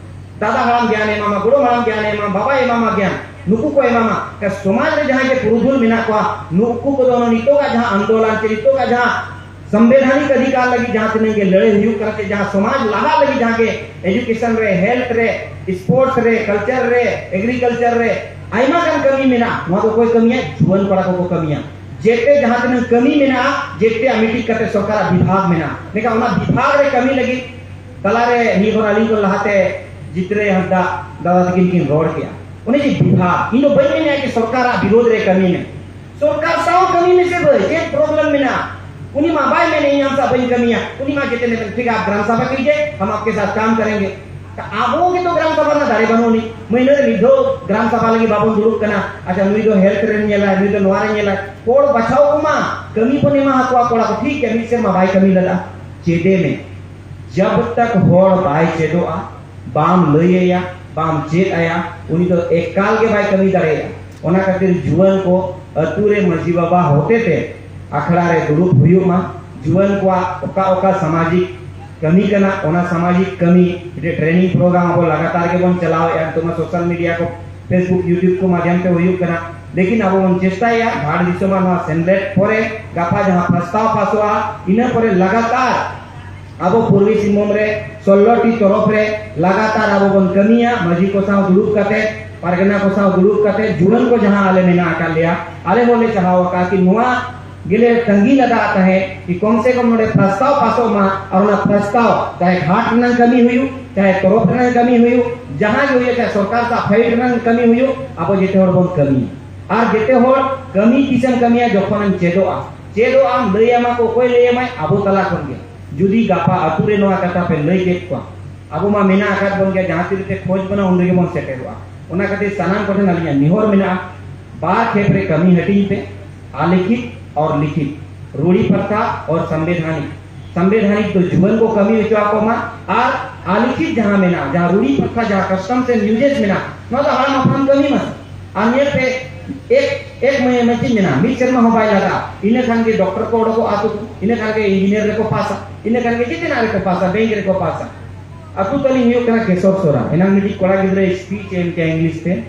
ᱫᱟᱫᱟ ᱦᱟᱲᱟᱢ ᱜᱮᱭᱟᱱᱮ ᱮᱢᱟᱢᱟ, ᱜᱚᱲᱚᱢ ᱦᱟᱲᱟᱢ ᱜᱮᱭᱟᱱᱮ ᱮᱢᱟᱢᱟ, ᱵᱟᱵᱟᱭ ᱮᱢᱟᱢᱟ ᱜᱮᱭᱟᱱ, ᱱᱩᱠᱩ ᱠᱚ ᱮᱢᱟᱢᱟ᱾ ᱠᱟ ᱥᱚᱢᱟᱡᱽ ᱨᱮ ᱡᱟᱦᱟᱸᱭ ᱜᱮ ᱯᱩᱨᱩᱫᱷᱩᱞ ᱢᱮᱱᱟᱜ ᱠᱚᱣᱟ, ᱱᱩᱠᱩ ᱠᱚᱫᱚ ᱚᱱᱟ ᱱᱤᱛᱚᱜᱟᱜ ᱡᱟᱦᱟᱸ ᱟᱱᱫᱳᱞᱚᱱ ᱪᱮ ᱱᱤᱛᱚᱜᱟᱜ ᱡᱟᱦᱟᱸ ᱥᱟᱢᱵᱤᱫᱷᱟᱱᱤᱠ ᱚᱫᱷᱤᱠᱟᱨ ᱞᱟᱹᱜᱤᱫ ᱡᱟᱦᱟᱸ ᱛᱤᱱᱟᱹᱜ ᱜᱮ ᱞᱟᱹᱲᱟᱹᱭ ᱦᱩᱭᱩᱜ ᱠᱟᱱᱟ ᱪᱮ ᱡᱟᱦᱟᱸ ᱥᱚᱢᱟᱡᱽ ᱞᱟᱦᱟ ᱞᱟᱹᱜᱤᱫ ᱡᱟᱦᱟᱸ ᱜᱮ ᱮᱡᱩᱠᱮᱥᱚᱱ ᱨᱮ, ᱦᱮᱞᱛᱷ ᱨᱮ, ᱥᱯᱳᱨᱴᱥ ᱨᱮ, ᱠᱟᱞᱪᱟᱨ ᱨᱮ, ᱮᱜᱽᱨᱤᱠᱟᱞᱪᱟᱨ ᱨᱮ ᱟᱭᱢᱟ ᱜᱟᱱ ᱠᱟᱹᱢᱤ ᱢᱮᱱᱟᱜᱼᱟ᱾ ᱱᱚᱣᱟ ᱫᱚ ᱚᱠᱚᱭ ᱠᱟᱹᱢᱤᱭᱟ? ᱡᱩᱣᱟᱹᱱ ᱠᱚᱲᱟ ᱠᱚᱠᱚ ᱠᱟᱹᱢᱤᱭᱟ᱾ ᱡᱮᱛᱮ ᱡᱟᱦᱟᱸ ᱛᱤᱱᱟᱹᱜ ᱠᱟᱹᱢᱤ ᱢᱮᱱᱟᱜᱼᱟ, ᱡᱮᱛᱮᱭᱟᱜ ᱢᱤᱫᱴᱤᱡ ᱠᱟᱛᱮ ᱥᱚᱨᱠᱟᱨᱟᱜ ᱵᱤᱵᱷᱟᱜᱽ ᱢᱮᱱᱟᱜᱼᱟ᱾ ᱢᱮᱱᱠᱷᱟᱱ ᱚᱱᱟ ᱵᱤᱵᱷᱟᱜᱽ ᱨᱮ ᱠᱟᱹᱢᱤ ᱞᱟᱹᱜᱤᱫ ᱛᱟᱞᱟᱨᱮ ᱢᱤᱫ ᱦᱚᱲ ᱟᱹᱞᱤᱧ ᱠᱚ ᱞᱟᱦᱟᱛᱮ ᱡᱤᱛᱨᱟᱹᱭ ᱦᱟᱸᱥᱫᱟ ᱫᱟᱫᱟ ᱛᱟᱹᱠᱤᱱ ᱠᱤᱱ ᱨᱚᱲ ᱠᱮᱜᱼᱟ᱾ ᱚᱱᱮ ᱡᱮ ᱵᱤᱵᱷᱟᱜᱽ, ᱤᱧ ᱫᱚ ᱵᱟᱹᱧ ᱢᱮᱱᱮᱜᱼᱟ ᱡᱮ ᱥᱚᱨᱠᱟᱨᱟᱜ ᱵᱤᱨᱳᱫᱷ ᱨᱮ ᱠᱟᱹᱢᱤ ᱢᱮ᱾ ᱥᱚᱨᱠᱟᱨ ᱥᱟᱶ ᱠᱟᱹᱢᱤ ᱢᱮᱥᱮ ᱵᱷᱟᱹᱭ, ᱪᱮᱫ ᱯᱨᱚᱵᱞᱮᱢ ᱢᱮᱱᱟᱜᱼᱟ? ᱩᱱᱤ ᱢᱟ ᱵᱟᱭ ᱢᱮᱱᱮ ᱤᱧ ᱟᱢ ᱥᱟᱶ ᱵᱟᱹᱧ ᱠᱟᱹᱢᱤᱭᱟ, ᱩᱱᱤ ᱢᱟ ᱡᱮᱛᱮ ᱢᱮᱱ, "ᱴᱷᱤᱠ ᱟᱯ ᱜᱨᱟᱢ ᱥᱟᱵᱷᱟ ᱠᱤᱡᱤᱭᱮ, ᱦᱟᱢ ᱟᱯᱠᱮ ᱥᱟᱛᱷ ᱠᱟᱢ ᱠᱟᱨᱮᱸᱜᱮ᱾" ᱛᱟ ᱟᱵᱚ ᱜᱮᱛᱚ ᱜᱨᱟᱢ ᱥᱟᱵᱷᱟ ᱨᱮᱱᱟᱜ ᱫᱟᱲᱮ ᱵᱟᱹᱱᱩᱜ ᱟᱹᱱᱤᱡ, ᱢᱟᱹᱦᱱᱟᱹ ᱨᱮ ᱢᱤᱫ ᱫᱷᱟᱣ ᱜᱨᱟᱢ ᱥᱟᱵᱷᱟ ᱞᱟᱹᱜᱤᱫ ᱵᱟᱵᱚᱱ ᱫᱩᱲᱩᱵ ᱠᱟᱱᱟ᱾ ᱟᱪᱪᱷᱟ, ᱱᱩᱭ ᱫᱚ ᱦᱮᱞᱛᱷ ᱨᱮᱱ ᱧᱮᱞᱟᱭ, ᱱᱩᱭ ᱫᱚ ᱱᱚᱣᱟ ᱨᱮ ᱧᱮᱞᱟᱭ, ᱦᱚᱲ ᱵᱟᱪᱷᱟᱣ ᱠᱚᱢᱟ, ᱠᱟᱹᱢᱤ ᱵᱚᱱ ᱮᱢᱟ ᱟᱠᱚᱣᱟ ᱠᱚᱲᱟ ᱠᱚ, ᱴᱷᱤᱠ ᱜᱮᱭᱟ, ᱢᱤᱫ ᱥᱮᱨᱢᱟ ᱵᱟᱭ ᱠᱟᱹᱢᱤ ᱞᱮᱫᱟ, ᱪᱮᱫᱮ ᱢᱮ᱾ ᱡᱟᱵ ᱛᱟᱠ ᱦᱚᱲ ᱵᱟᱭ ᱪᱮᱫᱚᱜᱼᱟ, ᱵᱟᱢ ᱞᱟᱹᱭ ᱟᱭᱟ, ᱵᱟᱢ ᱪᱮᱫ ᱟᱭᱟ, ᱩᱱᱤ ᱫᱚ ᱮᱠᱟᱞ ᱜᱮ ᱵᱟᱭ ᱠᱟᱹᱢᱤ ᱫᱟᱲᱮᱭᱟᱜᱼᱟ᱾ ᱚᱱᱟ ᱠᱷᱟᱹᱛᱤᱨ ᱡᱩᱣᱟᱹᱱ ᱠᱚ ᱟᱹᱛᱩ ᱨᱮ ᱢᱟᱹᱡᱷᱤ ᱵᱟᱵᱟ ᱦᱚᱛᱮᱛᱮ ᱟᱠᱷᱲᱟ ᱨᱮ ᱫᱩᱲᱩᱵ ᱦᱩᱭᱩᱜ ᱢᱟ᱾ ᱡᱩᱣᱟᱹᱱ ᱠᱚᱣᱟᱜ ᱚᱠᱟ ᱚᱠᱟ ᱥᱟᱢᱟᱡᱤᱠ ᱠᱟᱹᱢᱤ ᱠᱟᱱᱟ, ᱚᱱᱟ ᱥᱟᱢᱟᱡᱤᱠ ᱠᱟᱹᱢᱤ, ᱢᱤᱫᱴᱮᱱ training program ᱟᱵᱚ ᱞᱟᱜᱟᱛᱟᱨ ᱜᱮᱵᱚᱱ ᱪᱟᱞᱟᱣᱮᱫᱼᱟ᱾ ᱱᱤᱛᱚᱜ ᱢᱟ social media ᱠᱚ, Facebook, YouTube ᱠᱚ ᱢᱟᱫᱷᱭᱚᱢ ᱛᱮ ᱦᱩᱭᱩᱜ ᱠᱟᱱᱟ᱾ ᱞᱮᱠᱤᱱ ᱟᱵᱚ ᱵᱚᱱ ᱪᱮᱥᱴᱟᱭᱟ ᱜᱷᱟᱴ ᱫᱤᱥᱚᱢᱟᱜ ᱱᱚᱣᱟ ᱥᱮᱢᱞᱮᱫ ᱯᱚᱨᱮ ᱜᱟᱯᱟ ᱡᱟᱦᱟᱸ ᱯᱨᱚᱥᱛᱟᱵ ᱯᱟᱥᱚᱜᱼᱟ, ᱤᱱᱟᱹ ᱯᱚᱨᱮ ᱞᱟᱜᱟᱛᱟᱨ ᱟᱵᱚ ᱯᱩᱨᱵᱤ ᱥᱤᱝᱵᱷᱩᱢ ᱨᱮ ᱥᱳᱞᱞᱳ ᱴᱤ ᱛᱚᱨᱚᱯ ᱨᱮ ᱞᱟᱜᱟᱛᱟᱨ ᱟᱵᱚ ᱵᱚᱱ ᱠᱟᱹᱢᱤᱭᱟ᱾ ᱢᱟᱹᱡᱷᱤ ᱠᱚ ᱥᱟᱶ ᱫᱩᱲᱩᱵ ᱠᱟᱛᱮ, ᱯᱟᱨᱜᱟᱱᱟ ᱠᱚ ᱥᱟᱶ ᱫᱩᱲᱩᱵ ᱠᱟᱛᱮ, ᱡᱩᱣᱟᱹᱱ ᱠᱚ ᱡᱟᱦᱟᱸ ᱟᱞᱮ ᱢᱮᱱᱟᱜ ᱟᱠᱟᱫ ᱞᱮᱭᱟ, ᱟᱞᱮ ᱦᱚᱸᱞᱮ ᱪᱟᱦᱟᱣ ᱟᱠᱟᱫᱼᱟ ᱠᱤ ᱱᱚᱣᱟ ᱜᱮᱞᱮ ᱛᱟᱺᱜᱤ ᱞᱟᱜᱟᱜ ᱛᱟᱦᱮᱸᱫ ᱠᱤ ᱠᱚᱢ ᱥᱮ ᱠᱚᱢ ᱱᱚᱰᱮ ᱯᱨᱚᱥᱛᱟᱵ ᱯᱟᱥᱚᱜ ᱢᱟ, ᱟᱨ ᱚᱱᱟ ᱯᱨᱚᱥᱛᱟᱵ ᱪᱟᱦᱮ ᱜᱷᱟᱴ ᱨᱮᱱᱟᱜ ᱠᱟᱹᱢᱤ ᱦᱩᱭᱩᱜ, ᱪᱟᱦᱮ ᱛᱚᱨᱚᱯ ᱨᱮᱱᱟᱜ ᱠᱟᱹᱢᱤ ᱦᱩᱭᱩᱜ, ᱡᱟᱦᱟᱸ ᱜᱮ ᱦᱩᱭᱩᱜ, ᱪᱟᱦᱮ ᱥᱚᱨᱠᱟᱨ ᱥᱟᱶ ᱯᱷᱟᱭᱤᱴ ᱨᱮᱱᱟᱜ ᱠᱟᱹᱢᱤ ᱦᱩᱭᱩᱜ, ᱟᱵᱚ ᱡᱮᱛᱮ ᱦᱚᱲ ᱵᱚᱱ ᱠᱟᱹᱢᱤᱭᱟ᱾ ᱟᱨ ᱡᱮᱛᱮ ᱦᱚᱲ ᱠᱟᱹᱢᱤ ᱛᱤᱥᱮᱢ ᱠᱟᱹᱢᱤᱭᱟ? ᱡᱚᱠᱷᱚᱱᱮᱢ ᱪᱮᱫᱚᱜᱼᱟ᱾ ᱪᱮᱫᱚᱜ ᱟᱢ, ᱞᱟᱹᱭ ᱟᱢᱟ ᱠᱚ, ᱚᱠᱚᱭ ᱞᱟᱹᱭ ᱟᱢᱟᱭ? ᱟᱵᱚ ᱛᱟᱞᱟ ᱠᱷᱚᱱ ᱜᱮ᱾ ᱡᱩᱫᱤ ᱜᱟᱯᱟ ᱟᱹᱛᱩ ᱨᱮ ᱱᱚᱣᱟ ᱠᱟᱛᱷᱟ ᱯᱮ ᱞᱟᱹᱭ ᱠᱮᱫ ᱠᱚᱣᱟ, ᱟᱵᱚ ᱢᱟ ᱢᱮᱱᱟᱜ ᱟᱠᱟᱫ ᱵᱚᱱ ᱜᱮᱭᱟ, ᱡᱟᱦᱟᱸ ᱛᱤ ᱨᱮᱯᱮ ᱠᱷᱚᱡᱽ ᱵᱚᱱᱟ ᱩᱱ ᱨᱮᱜᱮ ᱵᱚᱱ ᱥᱮᱴᱮᱨᱚᱜᱼᱟ᱾ ᱚᱱᱟ ᱠᱷᱟᱹᱛᱤᱨ ᱥᱟᱱᱟᱢ ᱠᱚᱴᱷᱮᱱ ᱟᱹᱞᱤᱧᱟᱜ ᱱᱮᱦᱚᱨ ᱢᱮᱱᱟᱜᱼᱟ, ᱵᱟᱨ ᱠᱷᱮᱯ ᱨᱮ ᱠᱟᱹᱢᱤ ᱦᱟᱹᱴᱤᱧ ᱯᱮ, ᱟᱞᱤᱠᱷᱤᱛ ᱟᱨ ᱞᱤᱠᱷᱤᱛ, ᱨᱩᱲᱤ ᱯᱨᱚᱛᱷᱟ ᱟᱨ ᱥᱚᱝᱵᱤᱫᱷᱟᱱᱤᱠ᱾ ᱥᱚᱝᱵᱤᱫᱷᱟᱱᱤᱠ ᱫᱚ ᱡᱩᱣᱟᱹᱱ ᱠᱚ ᱠᱟᱹᱢᱤ ᱦᱚᱪᱚ ᱟᱠᱚ ᱢᱟ, ᱟᱨ ᱟᱞᱤᱠᱷᱤᱛ ᱡᱟᱦᱟᱸ ᱢᱮᱱᱟᱜᱼᱟ, ᱡᱟᱦᱟᱸ ᱨᱩᱲᱤ ᱯᱨᱚᱛᱷᱟ, ᱡᱟᱦᱟᱸ customs and uses ᱢᱮᱱᱟᱜᱼᱟ, ᱱᱚᱣᱟ ᱫᱚ ᱦᱟᱲᱟᱢ ᱦᱟᱯᱲᱟᱢ ᱠᱟᱹᱢᱤ ᱢᱟ᱾ ᱟᱨ ᱧᱮᱞ ᱯᱮ, ᱮᱠ ᱮᱠ ᱢᱟᱹᱦᱱᱟᱹ ᱪᱮᱫ ᱢᱮᱱᱟᱜᱼᱟ, ᱢᱤᱫ ᱥᱮᱨᱢᱟ ᱦᱚᱸ ᱵᱟᱭ ᱞᱟᱜᱟᱜᱼᱟ, ᱤᱱᱟᱹ ᱠᱷᱟᱱ ᱜᱮ ᱰᱚᱠᱴᱚᱨ ᱠᱚ ᱚᱰᱚᱠᱚᱜᱼᱟ ᱟᱹᱛᱩ ᱠᱚ, ᱤᱱᱟᱹ ᱠᱷᱟᱱ ᱜᱮ ᱤᱧᱡᱤᱱᱤᱭᱟᱨ ᱨᱮᱠᱚ ᱯᱟᱥᱟ, ᱤᱱᱟᱹ ᱠᱷᱟᱱ ᱜᱮ ᱡᱮᱛᱮᱱᱟᱜ ᱨᱮᱠᱚ ᱯᱟᱥᱟ, ᱵᱮᱝᱠ ᱨᱮᱠᱚ ᱯᱟᱥᱟ᱾ ᱟᱹᱛᱩ ᱛᱟᱹᱞᱤᱧ ᱦᱩᱭᱩᱜ ᱠᱟᱱᱟ ᱠᱮᱥᱚᱨ ᱥᱚᱨᱟ᱾ ᱮᱱᱟᱝ ᱢᱤᱫᱴᱤᱡ ᱠᱚᱲᱟ ᱜᱤᱫᱽᱨᱟᱹ ᱥᱯᱤᱪ ᱮ ᱮᱢ ᱠᱮᱭᱟ ᱤᱝᱞᱤᱥ ᱛᱮ,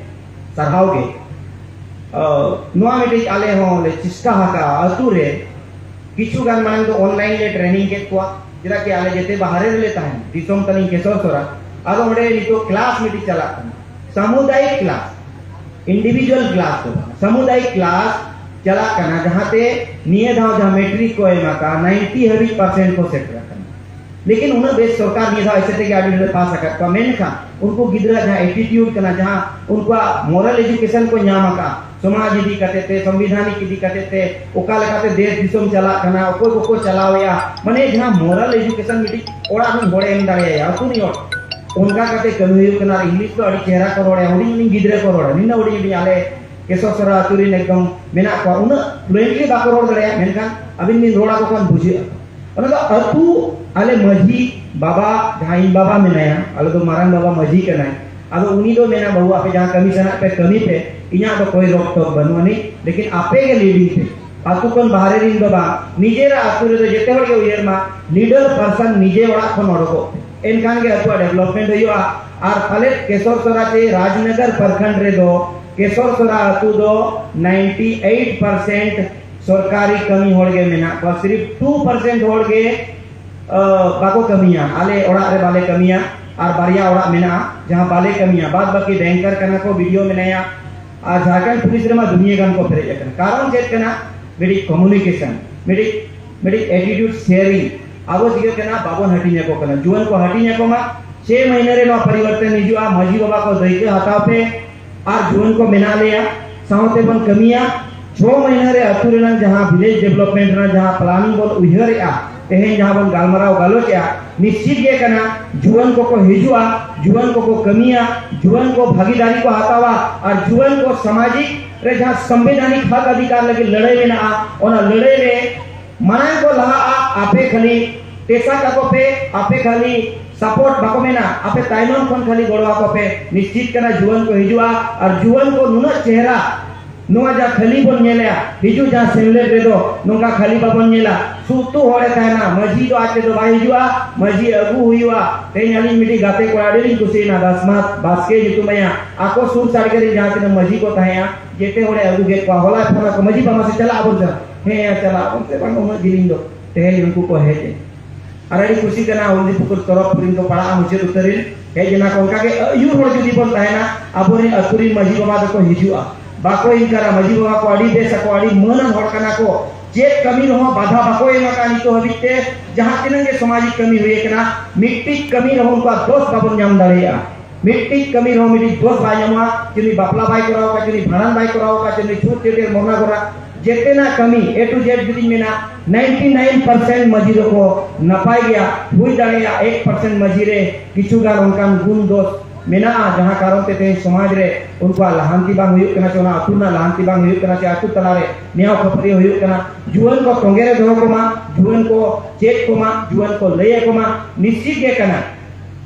ᱥᱟᱨᱦᱟᱣ ᱜᱮ᱾ ᱟᱹ, ᱱᱚᱣᱟ ᱢᱤᱫᱴᱤᱡ ᱟᱞᱮ ᱦᱚᱸ ᱞᱮ ᱪᱮᱥᱴᱟ ᱟᱠᱟᱫᱼᱟ ᱟᱹᱛᱩ ᱨᱮ᱾ ᱠᱤᱪᱷᱩ ᱜᱟᱱ ᱢᱟᱲᱟᱝ ᱫᱚ ᱚᱱᱞᱟᱭᱤᱱ ᱞᱮ ᱴᱨᱮᱱᱤᱝ ᱠᱮᱫ ᱠᱚᱣᱟ, ᱪᱮᱫᱟᱜ ᱠᱤ ᱟᱞᱮ ᱡᱮᱛᱮ ᱵᱟᱦᱨᱮ ᱨᱮᱞᱮ ᱛᱟᱦᱮᱱᱟ, ᱫᱤᱥᱚᱢ ᱛᱟᱹᱞᱤᱧ ᱠᱮᱥᱚᱨ ᱥᱚᱨᱟ᱾ ᱟᱫᱚ ᱚᱸᱰᱮ ᱱᱤᱛᱚᱜ ᱠᱞᱟᱥ ᱢᱤᱫᱴᱤᱡ ᱪᱟᱞᱟᱜ ᱠᱟᱱᱟ, ᱥᱟᱢᱩᱫᱟᱭᱤᱠ ᱠᱞᱟᱥ, ᱤᱱᱰᱤᱵᱷᱤᱡᱩᱣᱟᱞ ᱠᱞᱟᱥ ᱫᱚ ᱵᱟᱝ, ᱥᱟᱢᱩᱫᱟᱭᱤᱠ ᱠᱞᱟᱥ ᱪᱟᱞᱟᱜ ᱠᱟᱱᱟ, ᱡᱟᱦᱟᱸᱛᱮ ᱱᱤᱭᱟᱹ ᱫᱷᱟᱣ ᱡᱟᱦᱟᱸ ᱢᱮᱴᱨᱤᱠ ᱠᱚ ᱮᱢ ᱟᱠᱟᱫᱼᱟ, ᱱᱟᱭᱤᱱᱴᱤ ᱦᱟᱹᱵᱤᱡ ᱯᱟᱨᱥᱮᱱᱴ ᱠᱚ ᱥᱮᱴᱮᱨ ᱟᱠᱟᱱᱟ᱾ ᱞᱮᱠᱤᱱ ᱩᱱᱟᱹᱜ ᱵᱮᱥ ᱥᱚᱨᱠᱟᱨ ᱱᱤᱭᱟᱹ ᱫᱷᱟᱣ ᱮᱥᱮ ᱛᱮᱜᱮ ᱟᱹᱰᱤ ᱰᱷᱮᱨ ᱯᱟᱥ ᱟᱠᱟᱫ ᱠᱚᱣᱟ, ᱢᱮᱱᱠᱷᱟᱱ ᱩᱱᱠᱩ ᱜᱤᱫᱽᱨᱟᱹ ᱡᱟᱦᱟᱸ ᱮᱴᱤᱴᱤᱭᱩᱰ ᱠᱟᱱᱟ, ᱡᱟᱦᱟᱸ ᱩᱱᱠᱩᱣᱟᱜ ᱢᱚᱨᱟᱞ ᱮᱡᱩᱠᱮᱥᱚᱱ ᱠᱚ ᱧᱟᱢ ᱟᱠᱟᱫᱼᱟ, ᱥᱚᱢᱟᱡᱽ ᱤᱫᱤ ᱠᱟᱛᱮ ᱛᱮ, ᱥᱚᱝᱵᱤᱫᱷᱟᱱᱤᱠ ᱤᱫᱤ ᱠᱟᱛᱮ ᱛᱮ, ᱚᱠᱟ ᱞᱮᱠᱟᱛᱮ ᱫᱮᱥ ᱫᱤᱥᱚᱢ ᱪᱟᱞᱟᱜ ᱠᱟᱱᱟ, ᱚᱠᱚᱭ ᱠᱚᱠᱚ ᱪᱟᱞᱟᱣᱮᱜᱼᱟ, ᱢᱟᱱᱮ ᱡᱟᱦᱟᱸ ᱢᱚᱨᱟᱞ ᱮᱡᱩᱠᱮᱥᱚᱱ ᱢᱤᱫᱴᱤᱡ ᱚᱲᱟᱜ ᱨᱤᱱ ᱦᱚᱲᱮ ᱮᱢ ᱫᱟᱲᱮᱭᱟᱭᱟ, ᱟᱹᱛᱩ ᱨᱤᱱ ᱦᱚᱲ᱾ ᱚᱱᱠᱟ ᱠᱟᱛᱮ ᱠᱟᱹᱢᱤ ᱦᱩᱭᱩᱜ ᱠᱟᱱᱟ᱾ ᱟᱨ ᱤᱝᱞᱤᱥ ᱫᱚ ᱟᱹᱰᱤ ᱪᱮᱦᱨᱟ ᱠᱚ ᱨᱚᱲᱟ, ᱦᱩᱰᱤᱧ ᱦᱩᱰᱤᱧ ᱜᱤᱫᱽᱨᱟᱹ ᱠᱚ ᱨᱚᱲᱟ, ᱱᱤᱱᱟᱹᱜ ᱦᱩᱰᱤᱧ ᱦᱩᱰᱤᱧ ᱟᱞᱮ ᱠᱮᱥᱚᱨ ᱥᱚᱨᱟ ᱟᱹᱛᱩ ᱨᱤᱱ ᱮᱠᱫᱚᱢ ᱢᱮᱱᱟᱜ ᱠᱚᱣᱟ, ᱩᱱᱟᱹᱜ ᱯᱷᱞᱩᱭᱮᱱᱴᱞᱤ ᱵᱟᱠᱚ ᱨᱚᱲ ᱫᱟᱲᱮᱭᱟᱜᱼᱟ, ᱢᱮᱱᱠᱷᱟᱱ ᱟᱹᱵᱤᱱ ᱵᱤᱱ ᱨᱚᱲ ᱟᱠᱚ ᱠᱷᱟᱱ ᱵᱩᱡᱷᱟᱹᱜᱼᱟ᱾ ᱚᱱᱟ ᱫᱚ ᱟᱹᱛᱩ, ᱟᱞᱮ ᱢᱟᱹᱡᱷᱤ ᱵᱟᱵᱟ, ᱡᱟᱦᱟᱸᱭ ᱤᱧ ᱵᱟᱵᱟ ᱢᱮᱱᱟᱭᱟ, ᱟᱞᱮ ᱫᱚ ᱢᱟᱨᱟᱝ ᱵᱟᱵᱟ ᱢᱟᱹᱡᱷᱤ ᱠᱟᱱᱟᱭ, ᱟᱫᱚ ᱩᱱᱤ ᱫᱚ ᱢᱮᱱᱟ, "ᱵᱟᱹᱵᱩ, ᱟᱯᱮ ᱡᱟᱦᱟᱸ ᱠᱟᱹᱢᱤ ᱥᱟᱱᱟᱭᱮᱫ ᱯᱮ ᱠᱟᱹᱢᱤ ᱯᱮ, ᱤᱧᱟᱹᱜ ᱫᱚ ᱠᱚᱭ ᱨᱚᱠ ᱴᱚᱠ ᱵᱟᱹᱱᱩᱜ ᱟᱹᱱᱤᱡ, ᱞᱮᱠᱤᱱ ᱟᱯᱮ ᱜᱮ ᱞᱤᱰᱤᱝ ᱯᱮ, ᱟᱹᱛᱩ ᱠᱷᱚᱱ ᱵᱟᱦᱨᱮ ᱨᱤᱱ ᱫᱚ ᱵᱟᱝ, ᱱᱤᱡᱮᱨᱟᱜ ᱟᱹᱛᱩ ᱨᱮᱫᱚ ᱡᱮᱛᱮ ᱦᱚᱲ ᱜᱮ ᱩᱭᱦᱟᱹᱨ ᱢᱟ, leader person ᱱᱤᱡᱮ ᱚᱲᱟᱜ ᱠᱷᱚᱱ ᱚᱰᱚᱠᱚᱜ ᱯᱮ, ᱮᱱᱠᱷᱟᱱ ᱜᱮ ᱟᱹᱛᱩᱣᱟᱜ development ᱦᱩᱭᱩᱜᱼᱟ᱾ ᱟᱨ ᱯᱟᱞᱮᱫ ᱠᱮᱥᱚᱨ ᱥᱚᱨᱟ ᱪᱮ ᱨᱟᱡᱽᱱᱚᱜᱚᱨ ᱯᱨᱚᱠᱷᱚᱸᱰ ᱨᱮᱫᱚ ᱠᱮᱥᱚᱨ ᱥᱚᱨᱟ ᱟᱹᱛᱩ ᱫᱚ ninety eight percent ᱥᱚᱨᱠᱟᱨᱤ ᱠᱟᱹᱢᱤ ᱦᱚᱲ ᱜᱮ ᱢᱮᱱᱟᱜ ᱠᱚᱣᱟ, ᱥᱤᱨᱤᱯ two percent ᱦᱚᱲ ᱜᱮ ᱟᱹ, ᱵᱟᱠᱚ ᱠᱟᱹᱢᱤᱭᱟ, ᱟᱞᱮ ᱚᱲᱟᱜ ᱨᱮ ᱵᱟᱞᱮ ᱠᱟᱹᱢᱤᱭᱟ᱾ ᱟᱨ ᱵᱟᱨᱭᱟ ᱚᱲᱟᱜ ᱢᱮᱱᱟᱜᱼᱟ ᱡᱟᱦᱟᱸ ᱵᱟᱞᱮ ᱠᱟᱹᱢᱤᱭᱟ, ᱵᱟᱫ ᱵᱟᱹᱠᱤ banker ᱠᱟᱱᱟ ᱠᱚ, BDO ᱢᱮᱱᱟᱭᱟ, ᱟᱨ ᱡᱷᱟᱲᱠᱷᱚᱸᱰ ᱯᱩᱞᱤᱥ ᱨᱮᱢᱟ ᱫᱩᱱᱤᱭᱟᱹ ᱜᱟᱱ ᱠᱚ ᱯᱮᱨᱮᱡ ᱟᱠᱟᱱᱟ᱾ ᱠᱟᱨᱚᱱ ᱪᱮᱫ ᱠᱟᱱᱟ? ᱢᱤᱫᱴᱤᱡ communication, ᱢᱤᱫᱴᱤᱡ ᱢᱤᱫᱴᱤᱡ attitude sharing᱾ ᱟᱵᱚ ᱪᱤᱠᱟᱹᱜ ᱠᱟᱱᱟ? ᱵᱟᱵᱚᱱ ᱦᱟᱹᱴᱤᱧ ᱟᱠᱚ ᱠᱟᱱᱟ᱾ ᱡᱩᱣᱟᱹᱱ ᱠᱚ ᱦᱟᱹᱴᱤᱧ ᱟᱠᱚ ᱢᱟ, ᱪᱷᱮ ᱢᱟᱹᱦᱱᱟᱹ ᱨᱮ ᱱᱚᱣᱟ ᱯᱚᱨᱤᱵᱚᱨᱛᱚᱱ ᱦᱤᱡᱩᱜᱼᱟ᱾ ᱢᱟᱹᱡᱷᱤ ᱵᱟᱵᱟ ᱠᱚ ᱫᱟᱹᱭᱠᱟᱹ ᱦᱟᱛᱟᱣ ᱯᱮ, ᱟᱨ ᱡᱩᱣᱟᱹᱱ ᱠᱚ ᱢᱮᱱᱟᱜ ᱞᱮᱭᱟ, ᱥᱟᱶᱛᱮ ᱵᱚᱱ ᱠᱟᱹᱢᱤᱭᱟ᱾ ᱪᱷᱚ ᱢᱟᱹᱦᱱᱟᱹ ᱨᱮ ᱟᱹᱛᱩ ᱨᱮᱱᱟᱜ ᱡᱟᱦᱟᱸ village development ᱨᱮᱱᱟᱜ ᱡᱟᱦᱟᱸ planning ᱵᱚᱱ ᱩᱭᱦᱟᱹᱨᱮᱜᱼᱟ, ᱛᱮᱦᱮᱧ ᱡᱟᱦᱟᱸ ᱵᱚᱱ ᱜᱟᱞᱢᱟᱨᱟᱣ ᱜᱟᱞᱚᱪᱮᱜᱼᱟ, ᱱᱤᱥᱪᱤᱛ ᱜᱮ ᱠᱟᱱᱟ, ᱡᱩᱣᱟᱹᱱ ᱠᱚᱠᱚ ᱦᱤᱡᱩᱜᱼᱟ, ᱡᱩᱣᱟᱹᱱ ᱠᱚᱠᱚ ᱠᱟᱹᱢᱤᱭᱟ, ᱡᱩᱣᱟᱹᱱ ᱠᱚ ᱵᱷᱟᱜᱤᱫᱟᱨᱤ ᱠᱚ ᱦᱟᱛᱟᱣᱟ, ᱟᱨ ᱡᱩᱣᱟᱹᱱ ᱠᱚ ᱥᱟᱢᱟᱡᱤᱠ ᱨᱮ ᱡᱟᱦᱟᱸ ᱥᱚᱝᱵᱤᱫᱷᱟᱱᱤᱠ ᱦᱚᱠ ᱚᱫᱷᱤᱠᱟᱨ ᱞᱟᱹᱜᱤᱫ ᱞᱟᱹᱲᱦᱟᱹᱭ ᱢᱮᱱᱟᱜᱼᱟ, ᱚᱱᱟ ᱞᱟᱹᱲᱦᱟᱹᱭ ᱨᱮ ᱢᱟᱲᱟᱝ ᱠᱚ ᱞᱟᱦᱟᱜᱼᱟ᱾ ᱟᱯᱮ ᱠᱷᱟᱹᱞᱤ ᱴᱮᱥᱟ ᱠᱟᱠᱚ ᱯᱮ, ᱟᱯᱮ ᱠᱷᱟᱹᱞᱤ support ᱵᱟᱠᱚ ᱢᱮᱱᱟ, ᱟᱯᱮ ᱛᱟᱭᱱᱚᱢ ᱠᱷᱚᱱ ᱠᱷᱟᱹᱞᱤ ᱜᱚᱲᱚ ᱟᱠᱚ ᱯᱮ᱾ ᱱᱤᱥᱪᱤᱛ ᱠᱟᱱᱟ, ᱡᱩᱣᱟᱹᱱ ᱠᱚ ᱦᱤᱡᱩᱜᱼᱟ, ᱟᱨ ᱡᱩᱣᱟᱹᱱ ᱠᱚ ᱱᱩᱱᱟᱹᱜ ᱪᱮᱦᱨᱟ, ᱱᱚᱣᱟ ᱡᱟ ᱠᱷᱟᱹᱞᱤ ᱵᱚᱱ ᱧᱮᱞᱮᱜᱼᱟ, ᱦᱤᱡᱩᱜ ᱡᱟᱦᱟᱸ ᱥᱮᱢᱞᱮᱫ ᱨᱮᱫᱚ ᱱᱚᱝᱠᱟ ᱠᱷᱟᱹᱞᱤ ᱵᱟᱵᱚᱱ ᱧᱮᱞᱟ᱾ ᱥᱩᱛᱩ ᱦᱚᱲᱮ ᱛᱟᱦᱮᱱᱟ, ᱢᱟᱹᱡᱷᱤ ᱫᱚ ᱟᱡ ᱛᱮᱫᱚ ᱵᱟᱭ ᱦᱤᱡᱩᱜᱼᱟ, ᱢᱟᱹᱡᱷᱤ ᱟᱹᱜᱩ ᱦᱩᱭᱩᱜᱼᱟ᱾ ᱛᱮᱦᱮᱧ ᱟᱹᱞᱤᱧ ᱢᱤᱫᱴᱤᱡ ᱜᱟᱛᱮ ᱠᱚᱲᱟ ᱟᱹᱰᱤ ᱞᱤᱧ ᱠᱩᱥᱤᱭᱮᱱᱟ, ᱫᱟᱥᱢᱟᱛ ᱵᱟᱥᱠᱮ ᱧᱩᱛᱩᱢ ᱟᱭᱟ, ᱟᱠᱚ ᱥᱩᱨ ᱥᱟᱰᱜᱮ ᱨᱮᱱ ᱡᱟᱦᱟᱸ ᱛᱤᱱᱟᱹᱜ ᱢᱟᱹᱡᱷᱤ ᱠᱚ ᱛᱟᱦᱮᱸᱜᱼᱟ, ᱡᱮᱛᱮ ᱦᱚᱲᱮ ᱟᱹᱜᱩ ᱠᱮᱫ ᱠᱚᱣᱟ᱾ ᱦᱚᱞᱟᱭ ᱯᱷᱳᱱ ᱟᱠᱚ, "ᱢᱟᱹᱡᱷᱤ ᱵᱟᱵᱟ ᱥᱮ ᱪᱟᱞᱟᱜ ᱟᱵᱚᱱ ᱥᱮ?" "ᱦᱮᱸ, ᱪᱟᱞᱟᱜ ᱟᱵᱚᱱ ᱥᱮ ᱵᱟᱝ, ᱩᱱᱟᱹᱜ ᱡᱤᱞᱤᱧ ᱫᱚ?" ᱛᱮᱦᱮᱧ ᱩᱱᱠᱩ ᱠᱚ ᱦᱮᱡ ᱮᱱ᱾ ᱟᱨ ᱟᱹᱰᱤ ᱠᱩᱥᱤ ᱠᱟᱱᱟ, ᱦᱚᱞᱫᱤᱯᱩᱠᱩᱨ ᱛᱚᱨᱚᱯ ᱨᱤᱱ ᱠᱚ ᱯᱟᱲᱟᱜᱼᱟ ᱢᱩᱪᱟᱹᱫ ᱩᱛᱟᱹᱨ ᱨᱤᱱ ᱦᱮᱡ ᱮᱱᱟ ᱠᱚ᱾ ᱚᱱᱠᱟ ᱜᱮ ᱟᱹᱭᱩᱨ ᱦᱚᱲ ᱡᱩᱫᱤ ᱵᱚᱱ ᱛᱟᱦᱮᱱᱟ, ᱟᱵᱚᱨᱮᱱ ᱟᱹᱛᱩ ᱨᱤᱱ ᱢᱟᱹᱡᱷᱤ ᱵᱟᱵᱟ ᱫᱚᱠᱚ ᱦᱤᱡᱩᱜᱼᱟ, ᱵᱟᱠᱚ ᱤᱱᱠᱟᱨᱟ᱾ ᱢᱟᱹᱡᱷᱤ ᱵᱟᱵᱟ ᱠᱚ ᱟᱹᱰᱤ ᱵᱮᱥ ᱟᱠᱚ, ᱟᱹᱰᱤ ᱢᱟᱹᱱ ᱟᱱ ᱦᱚᱲ ᱠᱟᱱᱟ ᱠᱚ᱾ ᱪᱮᱫ ᱠᱟᱹᱢᱤ ᱨᱮᱦᱚᱸ ᱵᱟᱫᱷᱟ ᱵᱟᱠᱚ ᱮᱢ ᱟᱠᱟᱫᱼᱟ ᱱᱤᱛᱚᱜ ᱦᱟᱹᱵᱤᱡ ᱛᱮ᱾ ᱡᱟᱦᱟᱸ ᱛᱤᱱᱟᱹᱜ ᱜᱮ ᱥᱟᱢᱟᱡᱤᱠ ᱠᱟᱹᱢᱤ ᱦᱩᱭ ᱟᱠᱟᱱᱟ, ᱢᱤᱫᱴᱤᱡ ᱠᱟᱹᱢᱤ ᱨᱮᱦᱚᱸ ᱩᱱᱠᱩᱣᱟᱜ ᱫᱳᱥ ᱵᱟᱵᱚᱱ ᱧᱟᱢ ᱫᱟᱲᱮᱭᱟᱜᱼᱟ᱾ ᱢᱤᱫᱴᱤᱡ ᱠᱟᱹᱢᱤ ᱨᱮᱦᱚᱸ ᱢᱤᱫᱴᱤᱡ ᱫᱳᱥ ᱵᱟᱭ ᱧᱟᱢᱚᱜᱼᱟ᱾ ᱪᱮ ᱩᱱᱤ ᱵᱟᱯᱞᱟ ᱵᱟᱭ ᱠᱚᱨᱟᱣ ᱟᱠᱟᱫ, ᱪᱮ ᱩᱱᱤ ᱵᱷᱟᱸᱰᱟᱱ ᱵᱟᱭ ᱠᱚᱨᱟᱣ ᱟᱠᱟᱫ, ᱪᱮ ᱩᱱᱤ ᱪᱷᱩᱛ ᱪᱷᱟᱹᱴᱭᱟᱹᱨ ᱢᱚᱨᱱᱟ ᱜᱚᱨᱟ, ᱡᱮᱛᱮᱱᱟᱜ ᱠᱟᱹᱢᱤ A to Z ᱡᱩᱫᱤᱧ ᱢᱮᱱᱟ, ninety nine percent ᱢᱟᱹᱡᱷᱤ ᱫᱚᱠᱚ ᱱᱟᱯᱟᱭ ᱜᱮᱭᱟ᱾ ᱦᱩᱭ ᱫᱟᱲᱮᱭᱟᱜᱼᱟ ᱮᱠ percent ᱢᱟᱹᱡᱷᱤ ᱨᱮ ᱠᱤᱪᱷᱩ ᱜᱟᱱ ᱚᱱᱠᱟᱱ ᱜᱩᱱ ᱫᱳᱥ ᱢᱮᱱᱟᱜᱼᱟ, ᱡᱟᱦᱟᱸ ᱠᱟᱨᱚᱱ ᱛᱮ ᱛᱮᱦᱮᱧ ᱥᱚᱢᱟᱡᱽ ᱨᱮ ᱩᱱᱠᱩᱣᱟᱜ ᱞᱟᱦᱟᱱᱛᱤ ᱵᱟᱝ ᱦᱩᱭᱩᱜ ᱠᱟᱱᱟ, ᱪᱮ ᱚᱱᱟ ᱟᱹᱛᱩ ᱨᱮᱱᱟᱜ ᱞᱟᱦᱟᱱᱛᱤ ᱵᱟᱝ ᱦᱩᱭᱩᱜ ᱠᱟᱱᱟ, ᱪᱮ ᱟᱹᱛᱩ ᱛᱟᱞᱟᱨᱮ ᱱᱮᱭᱟᱣ ᱠᱷᱟᱹᱯᱟᱹᱨᱤ ᱦᱩᱭᱩᱜ ᱠᱟᱱᱟ᱾ ᱡᱩᱣᱟᱹᱱ ᱠᱚ ᱛᱚᱸᱜᱮ ᱨᱮ ᱫᱚᱦᱚ ᱠᱚᱢᱟ, ᱡᱩᱣᱟᱹᱱ ᱠᱚ ᱪᱮᱫ ᱠᱚᱢᱟ, ᱡᱩᱣᱟᱹᱱ ᱠᱚ ᱞᱟᱹᱭ ᱟᱠᱚ ᱢᱟ᱾ ᱱᱤᱥᱪᱤᱛ ᱜᱮ ᱠᱟᱱᱟ,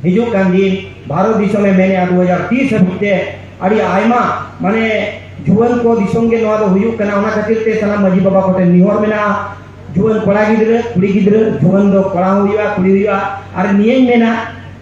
ᱦᱤᱡᱩᱜ ᱠᱟᱱ ᱫᱤᱱ ᱵᱷᱟᱨᱚᱛ ᱫᱤᱥᱚᱢᱮ ᱢᱮᱱᱮᱜᱼᱟ, ᱫᱩ ᱦᱟᱡᱟᱨ ᱛᱤᱥ ᱦᱟᱹᱵᱤᱡ ᱛᱮ ᱟᱹᱰᱤ ᱟᱭᱢᱟ, ᱢᱟᱱᱮ, ᱡᱩᱣᱟᱹᱱ ᱠᱚ ᱫᱤᱥᱚᱢ ᱜᱮ ᱱᱚᱣᱟ ᱫᱚ ᱦᱩᱭᱩᱜ ᱠᱟᱱᱟ᱾ ᱚᱱᱟ ᱠᱷᱟᱹᱛᱤᱨ ᱛᱮ ᱥᱟᱱᱟᱢ ᱢᱟᱹᱡᱷᱤ ᱵᱟᱵᱟ ᱠᱚᱴᱷᱮᱱ ᱱᱮᱦᱚᱨ ᱢᱮᱱᱟᱜᱼᱟ, ᱡᱩᱣᱟᱹᱱ ᱠᱚᱲᱟ ᱜᱤᱫᱽᱨᱟᱹ, ᱠᱩᱲᱤ ᱜᱤᱫᱽᱨᱟᱹ, ᱡᱩᱣᱟᱹᱱ ᱫᱚ ᱠᱚᱲᱟ ᱦᱚᱸ ᱦᱩᱭᱩᱜᱼᱟ, ᱠᱩᱲᱤ ᱦᱩᱭᱩᱜᱼᱟ᱾ ᱟᱨ ᱱᱤᱭᱟᱹᱧ ᱢᱮᱱᱟ,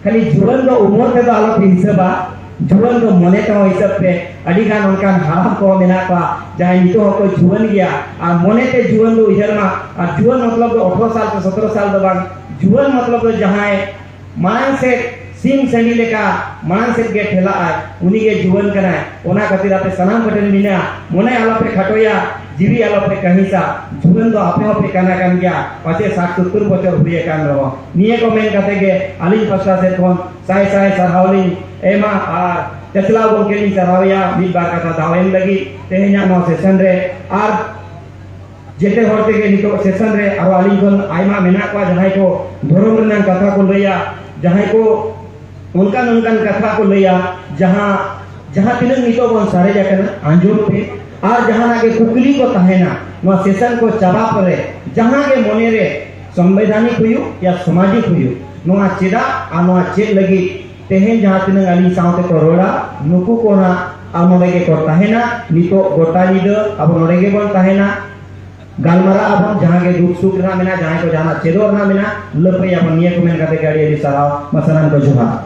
ᱠᱷᱟᱹᱞᱤ ᱡᱩᱣᱟᱹᱱ ᱫᱚ ᱩᱢᱮᱨ ᱛᱮᱫᱚ ᱟᱞᱚ ᱯᱮ ᱦᱤᱥᱟᱹᱵᱟ, ᱡᱩᱣᱟᱹᱱ ᱫᱚ ᱢᱚᱱᱮ ᱛᱮᱦᱚᱸ ᱦᱤᱥᱟᱹᱵ ᱯᱮ᱾ ᱟᱹᱰᱤ ᱜᱟᱱ ᱚᱱᱠᱟᱱ ᱦᱟᱲᱟᱢ ᱠᱚᱦᱚᱸ ᱢᱮᱱᱟᱜ ᱠᱚᱣᱟ, ᱡᱟᱦᱟᱸᱭ ᱱᱤᱛᱚᱜ ᱦᱚᱸᱠᱚ ᱡᱩᱣᱟᱹᱱ ᱜᱮᱭᱟ᱾ ᱟᱨ ᱢᱚᱱᱮ ᱛᱮ ᱡᱩᱣᱟᱹᱱ ᱫᱚ ᱩᱭᱦᱟᱹᱨ ᱢᱟ, ᱟᱨ ᱡᱩᱣᱟᱹᱱ ᱢᱚᱛᱞᱚᱵ ᱫᱚ ᱟᱴᱷᱨᱚ ᱥᱟᱞ ᱥᱮ ᱥᱚᱛᱨᱚ ᱥᱟᱞ ᱫᱚ ᱵᱟᱝ, ᱡᱩᱣᱟᱹᱱ ᱢᱚᱛᱞᱚᱵ ᱫᱚ ᱡᱟᱦᱟᱸᱭ ᱢᱟᱲᱟᱝ ᱥᱮᱫ ᱥᱤᱢ ᱥᱟᱺᱰᱤ ᱞᱮᱠᱟ ᱢᱟᱲᱟᱝ ᱥᱮᱫ ᱜᱮ ᱴᱷᱮᱞᱟᱜ ᱟᱭ, ᱩᱱᱤ ᱜᱮ ᱡᱩᱣᱟᱹᱱ ᱠᱟᱱᱟᱭ᱾ ᱚᱱᱟ ᱠᱷᱟᱹᱛᱤᱨ ᱟᱯᱮ ᱥᱟᱱᱟᱢ ᱠᱚᱴᱷᱮᱱ ᱢᱮᱱᱟᱜᱼᱟ, ᱢᱚᱱᱮ ᱟᱞᱚᱯᱮ ᱠᱷᱟᱴᱚᱭᱟ, ᱡᱤᱣᱤ ᱟᱞᱚᱯᱮ ᱠᱟᱹᱦᱤᱥᱟ᱾ ᱡᱩᱣᱟᱹᱱ ᱫᱚ ᱟᱯᱮ ᱦᱚᱸᱯᱮ ᱠᱟᱱᱟ ᱠᱟᱱ ᱜᱮᱭᱟ, ᱯᱟᱪᱮ ᱥᱟᱴ ᱥᱚᱛᱛᱚᱨ ᱵᱚᱪᱷᱚᱨ ᱦᱩᱭ ᱟᱠᱟᱱ ᱨᱮᱦᱚᱸ᱾ ᱱᱤᱭᱟᱹ ᱠᱚ ᱢᱮᱱ ᱠᱟᱛᱮ ᱜᱮ ᱟᱹᱞᱤᱧ ᱯᱟᱥᱴᱟ ᱥᱮᱫ ᱠᱷᱚᱱ ᱥᱟᱭ ᱥᱟᱭ ᱥᱟᱨᱦᱟᱣ ᱞᱤᱧ ᱮᱢᱟ ᱟᱨ ᱪᱟᱪᱞᱟᱣ ᱜᱚᱢᱠᱮ ᱞᱤᱧ ᱥᱟᱨᱦᱟᱣᱮᱭᱟ ᱢᱤᱫ ᱵᱟᱨ ᱠᱟᱛᱷᱟ ᱫᱟᱣ ᱮᱢ ᱞᱟᱹᱜᱤᱫ ᱛᱮᱦᱮᱧᱟᱜ ᱱᱚᱣᱟ ᱥᱮᱥᱚᱱ ᱨᱮ᱾ ᱟᱨ ᱡᱮᱛᱮ ᱦᱚᱲ ᱛᱮᱜᱮ ᱱᱤᱛᱚᱜ ᱥᱮᱥᱚᱱ ᱨᱮ ᱟᱨᱚ ᱟᱹᱞᱤᱧ ᱠᱷᱚᱱ ᱟᱭᱢᱟ ᱢᱮᱱᱟᱜ ᱠᱚᱣᱟ, ᱡᱟᱦᱟᱸᱭ ᱠᱚ ᱫᱷᱚᱨᱚᱢ ᱨᱮᱱᱟᱜ ᱠᱟᱛᱷᱟ ᱠᱚ ᱞᱟᱹᱭᱟ, ᱡᱟᱦᱟᱸᱭ ᱠᱚ ᱚᱱᱠᱟᱱ ᱚᱱᱠᱟᱱ ᱠᱟᱛᱷᱟ ᱠᱚ ᱞᱟᱹᱭᱟ, ᱡᱟᱦᱟᱸ ᱡᱟᱦᱟᱸ ᱛᱤᱱᱟᱹᱜ ᱱᱤᱛᱚᱜ ᱵᱚᱱ ᱥᱟᱨᱮᱡ ᱟᱠᱟᱱᱟ, ᱟᱸᱡᱚᱢ ᱯᱮ᱾ ᱟᱨ ᱡᱟᱦᱟᱱᱟᱜ ᱜᱮ ᱠᱩᱠᱞᱤ ᱠᱚ ᱛᱟᱦᱮᱱᱟ, ᱱᱚᱣᱟ ᱥᱮᱥᱚᱱ ᱠᱚ ᱪᱟᱵᱟ ᱯᱚᱨᱮ ᱡᱟᱦᱟᱸ ᱜᱮ ᱢᱚᱱᱮ ᱨᱮ ᱥᱚᱝᱵᱤᱫᱷᱟᱱᱤᱠ ᱦᱩᱭᱩᱜ ᱭᱟ ᱥᱟᱢᱟᱡᱤᱠ ᱦᱩᱭᱩᱜ, ᱱᱚᱣᱟ ᱪᱮᱫᱟᱜ ᱟᱨ ᱱᱚᱣᱟ ᱪᱮᱫ ᱞᱟᱹᱜᱤᱫ ᱛᱮᱦᱮᱧ ᱡᱟᱦᱟᱸ ᱛᱤᱱᱟᱹᱜ ᱟᱹᱞᱤᱧ ᱥᱟᱶᱛᱮ ᱠᱚ ᱨᱚᱲᱟ, ᱱᱩᱠᱩ ᱠᱚ ᱱᱟᱜ ᱟᱨ ᱱᱚᱰᱮ ᱜᱮᱠᱚ ᱛᱟᱦᱮᱱᱟ᱾ ᱱᱤᱛᱚᱜ ᱜᱚᱴᱟ ᱧᱤᱫᱟᱹ ᱟᱵᱚ ᱱᱚᱰᱮ ᱜᱮᱵᱚᱱ ᱛᱟᱦᱮᱱᱟ, ᱜᱟᱞᱢᱟᱨᱟᱜ ᱟᱵᱚᱱ, ᱡᱟᱦᱟᱸ ᱜᱮ ᱫᱩᱠ ᱥᱩᱠ ᱨᱮᱱᱟᱜ ᱢᱮᱱᱟᱜᱼᱟ, ᱡᱟᱦᱟᱸᱭ ᱠᱚ ᱡᱟᱦᱟᱱᱟᱜ ᱪᱮᱫᱚᱜ ᱨᱮᱱᱟᱜ ᱢᱮᱱᱟᱜᱼᱟ, ᱞᱟᱹᱯᱟᱹᱭ ᱟᱵᱚᱱ᱾ ᱱᱤᱭᱟᱹ ᱠᱚ ᱢᱮᱱ ᱠᱟᱛᱮ ᱜᱮ ᱟᱹᱰᱤ ᱟᱹᱰᱤ ᱥᱟᱨᱦᱟᱣ, ᱢᱟ ᱥᱟᱱᱟᱢ ᱠᱚ ᱡᱚᱦᱟᱨ᱾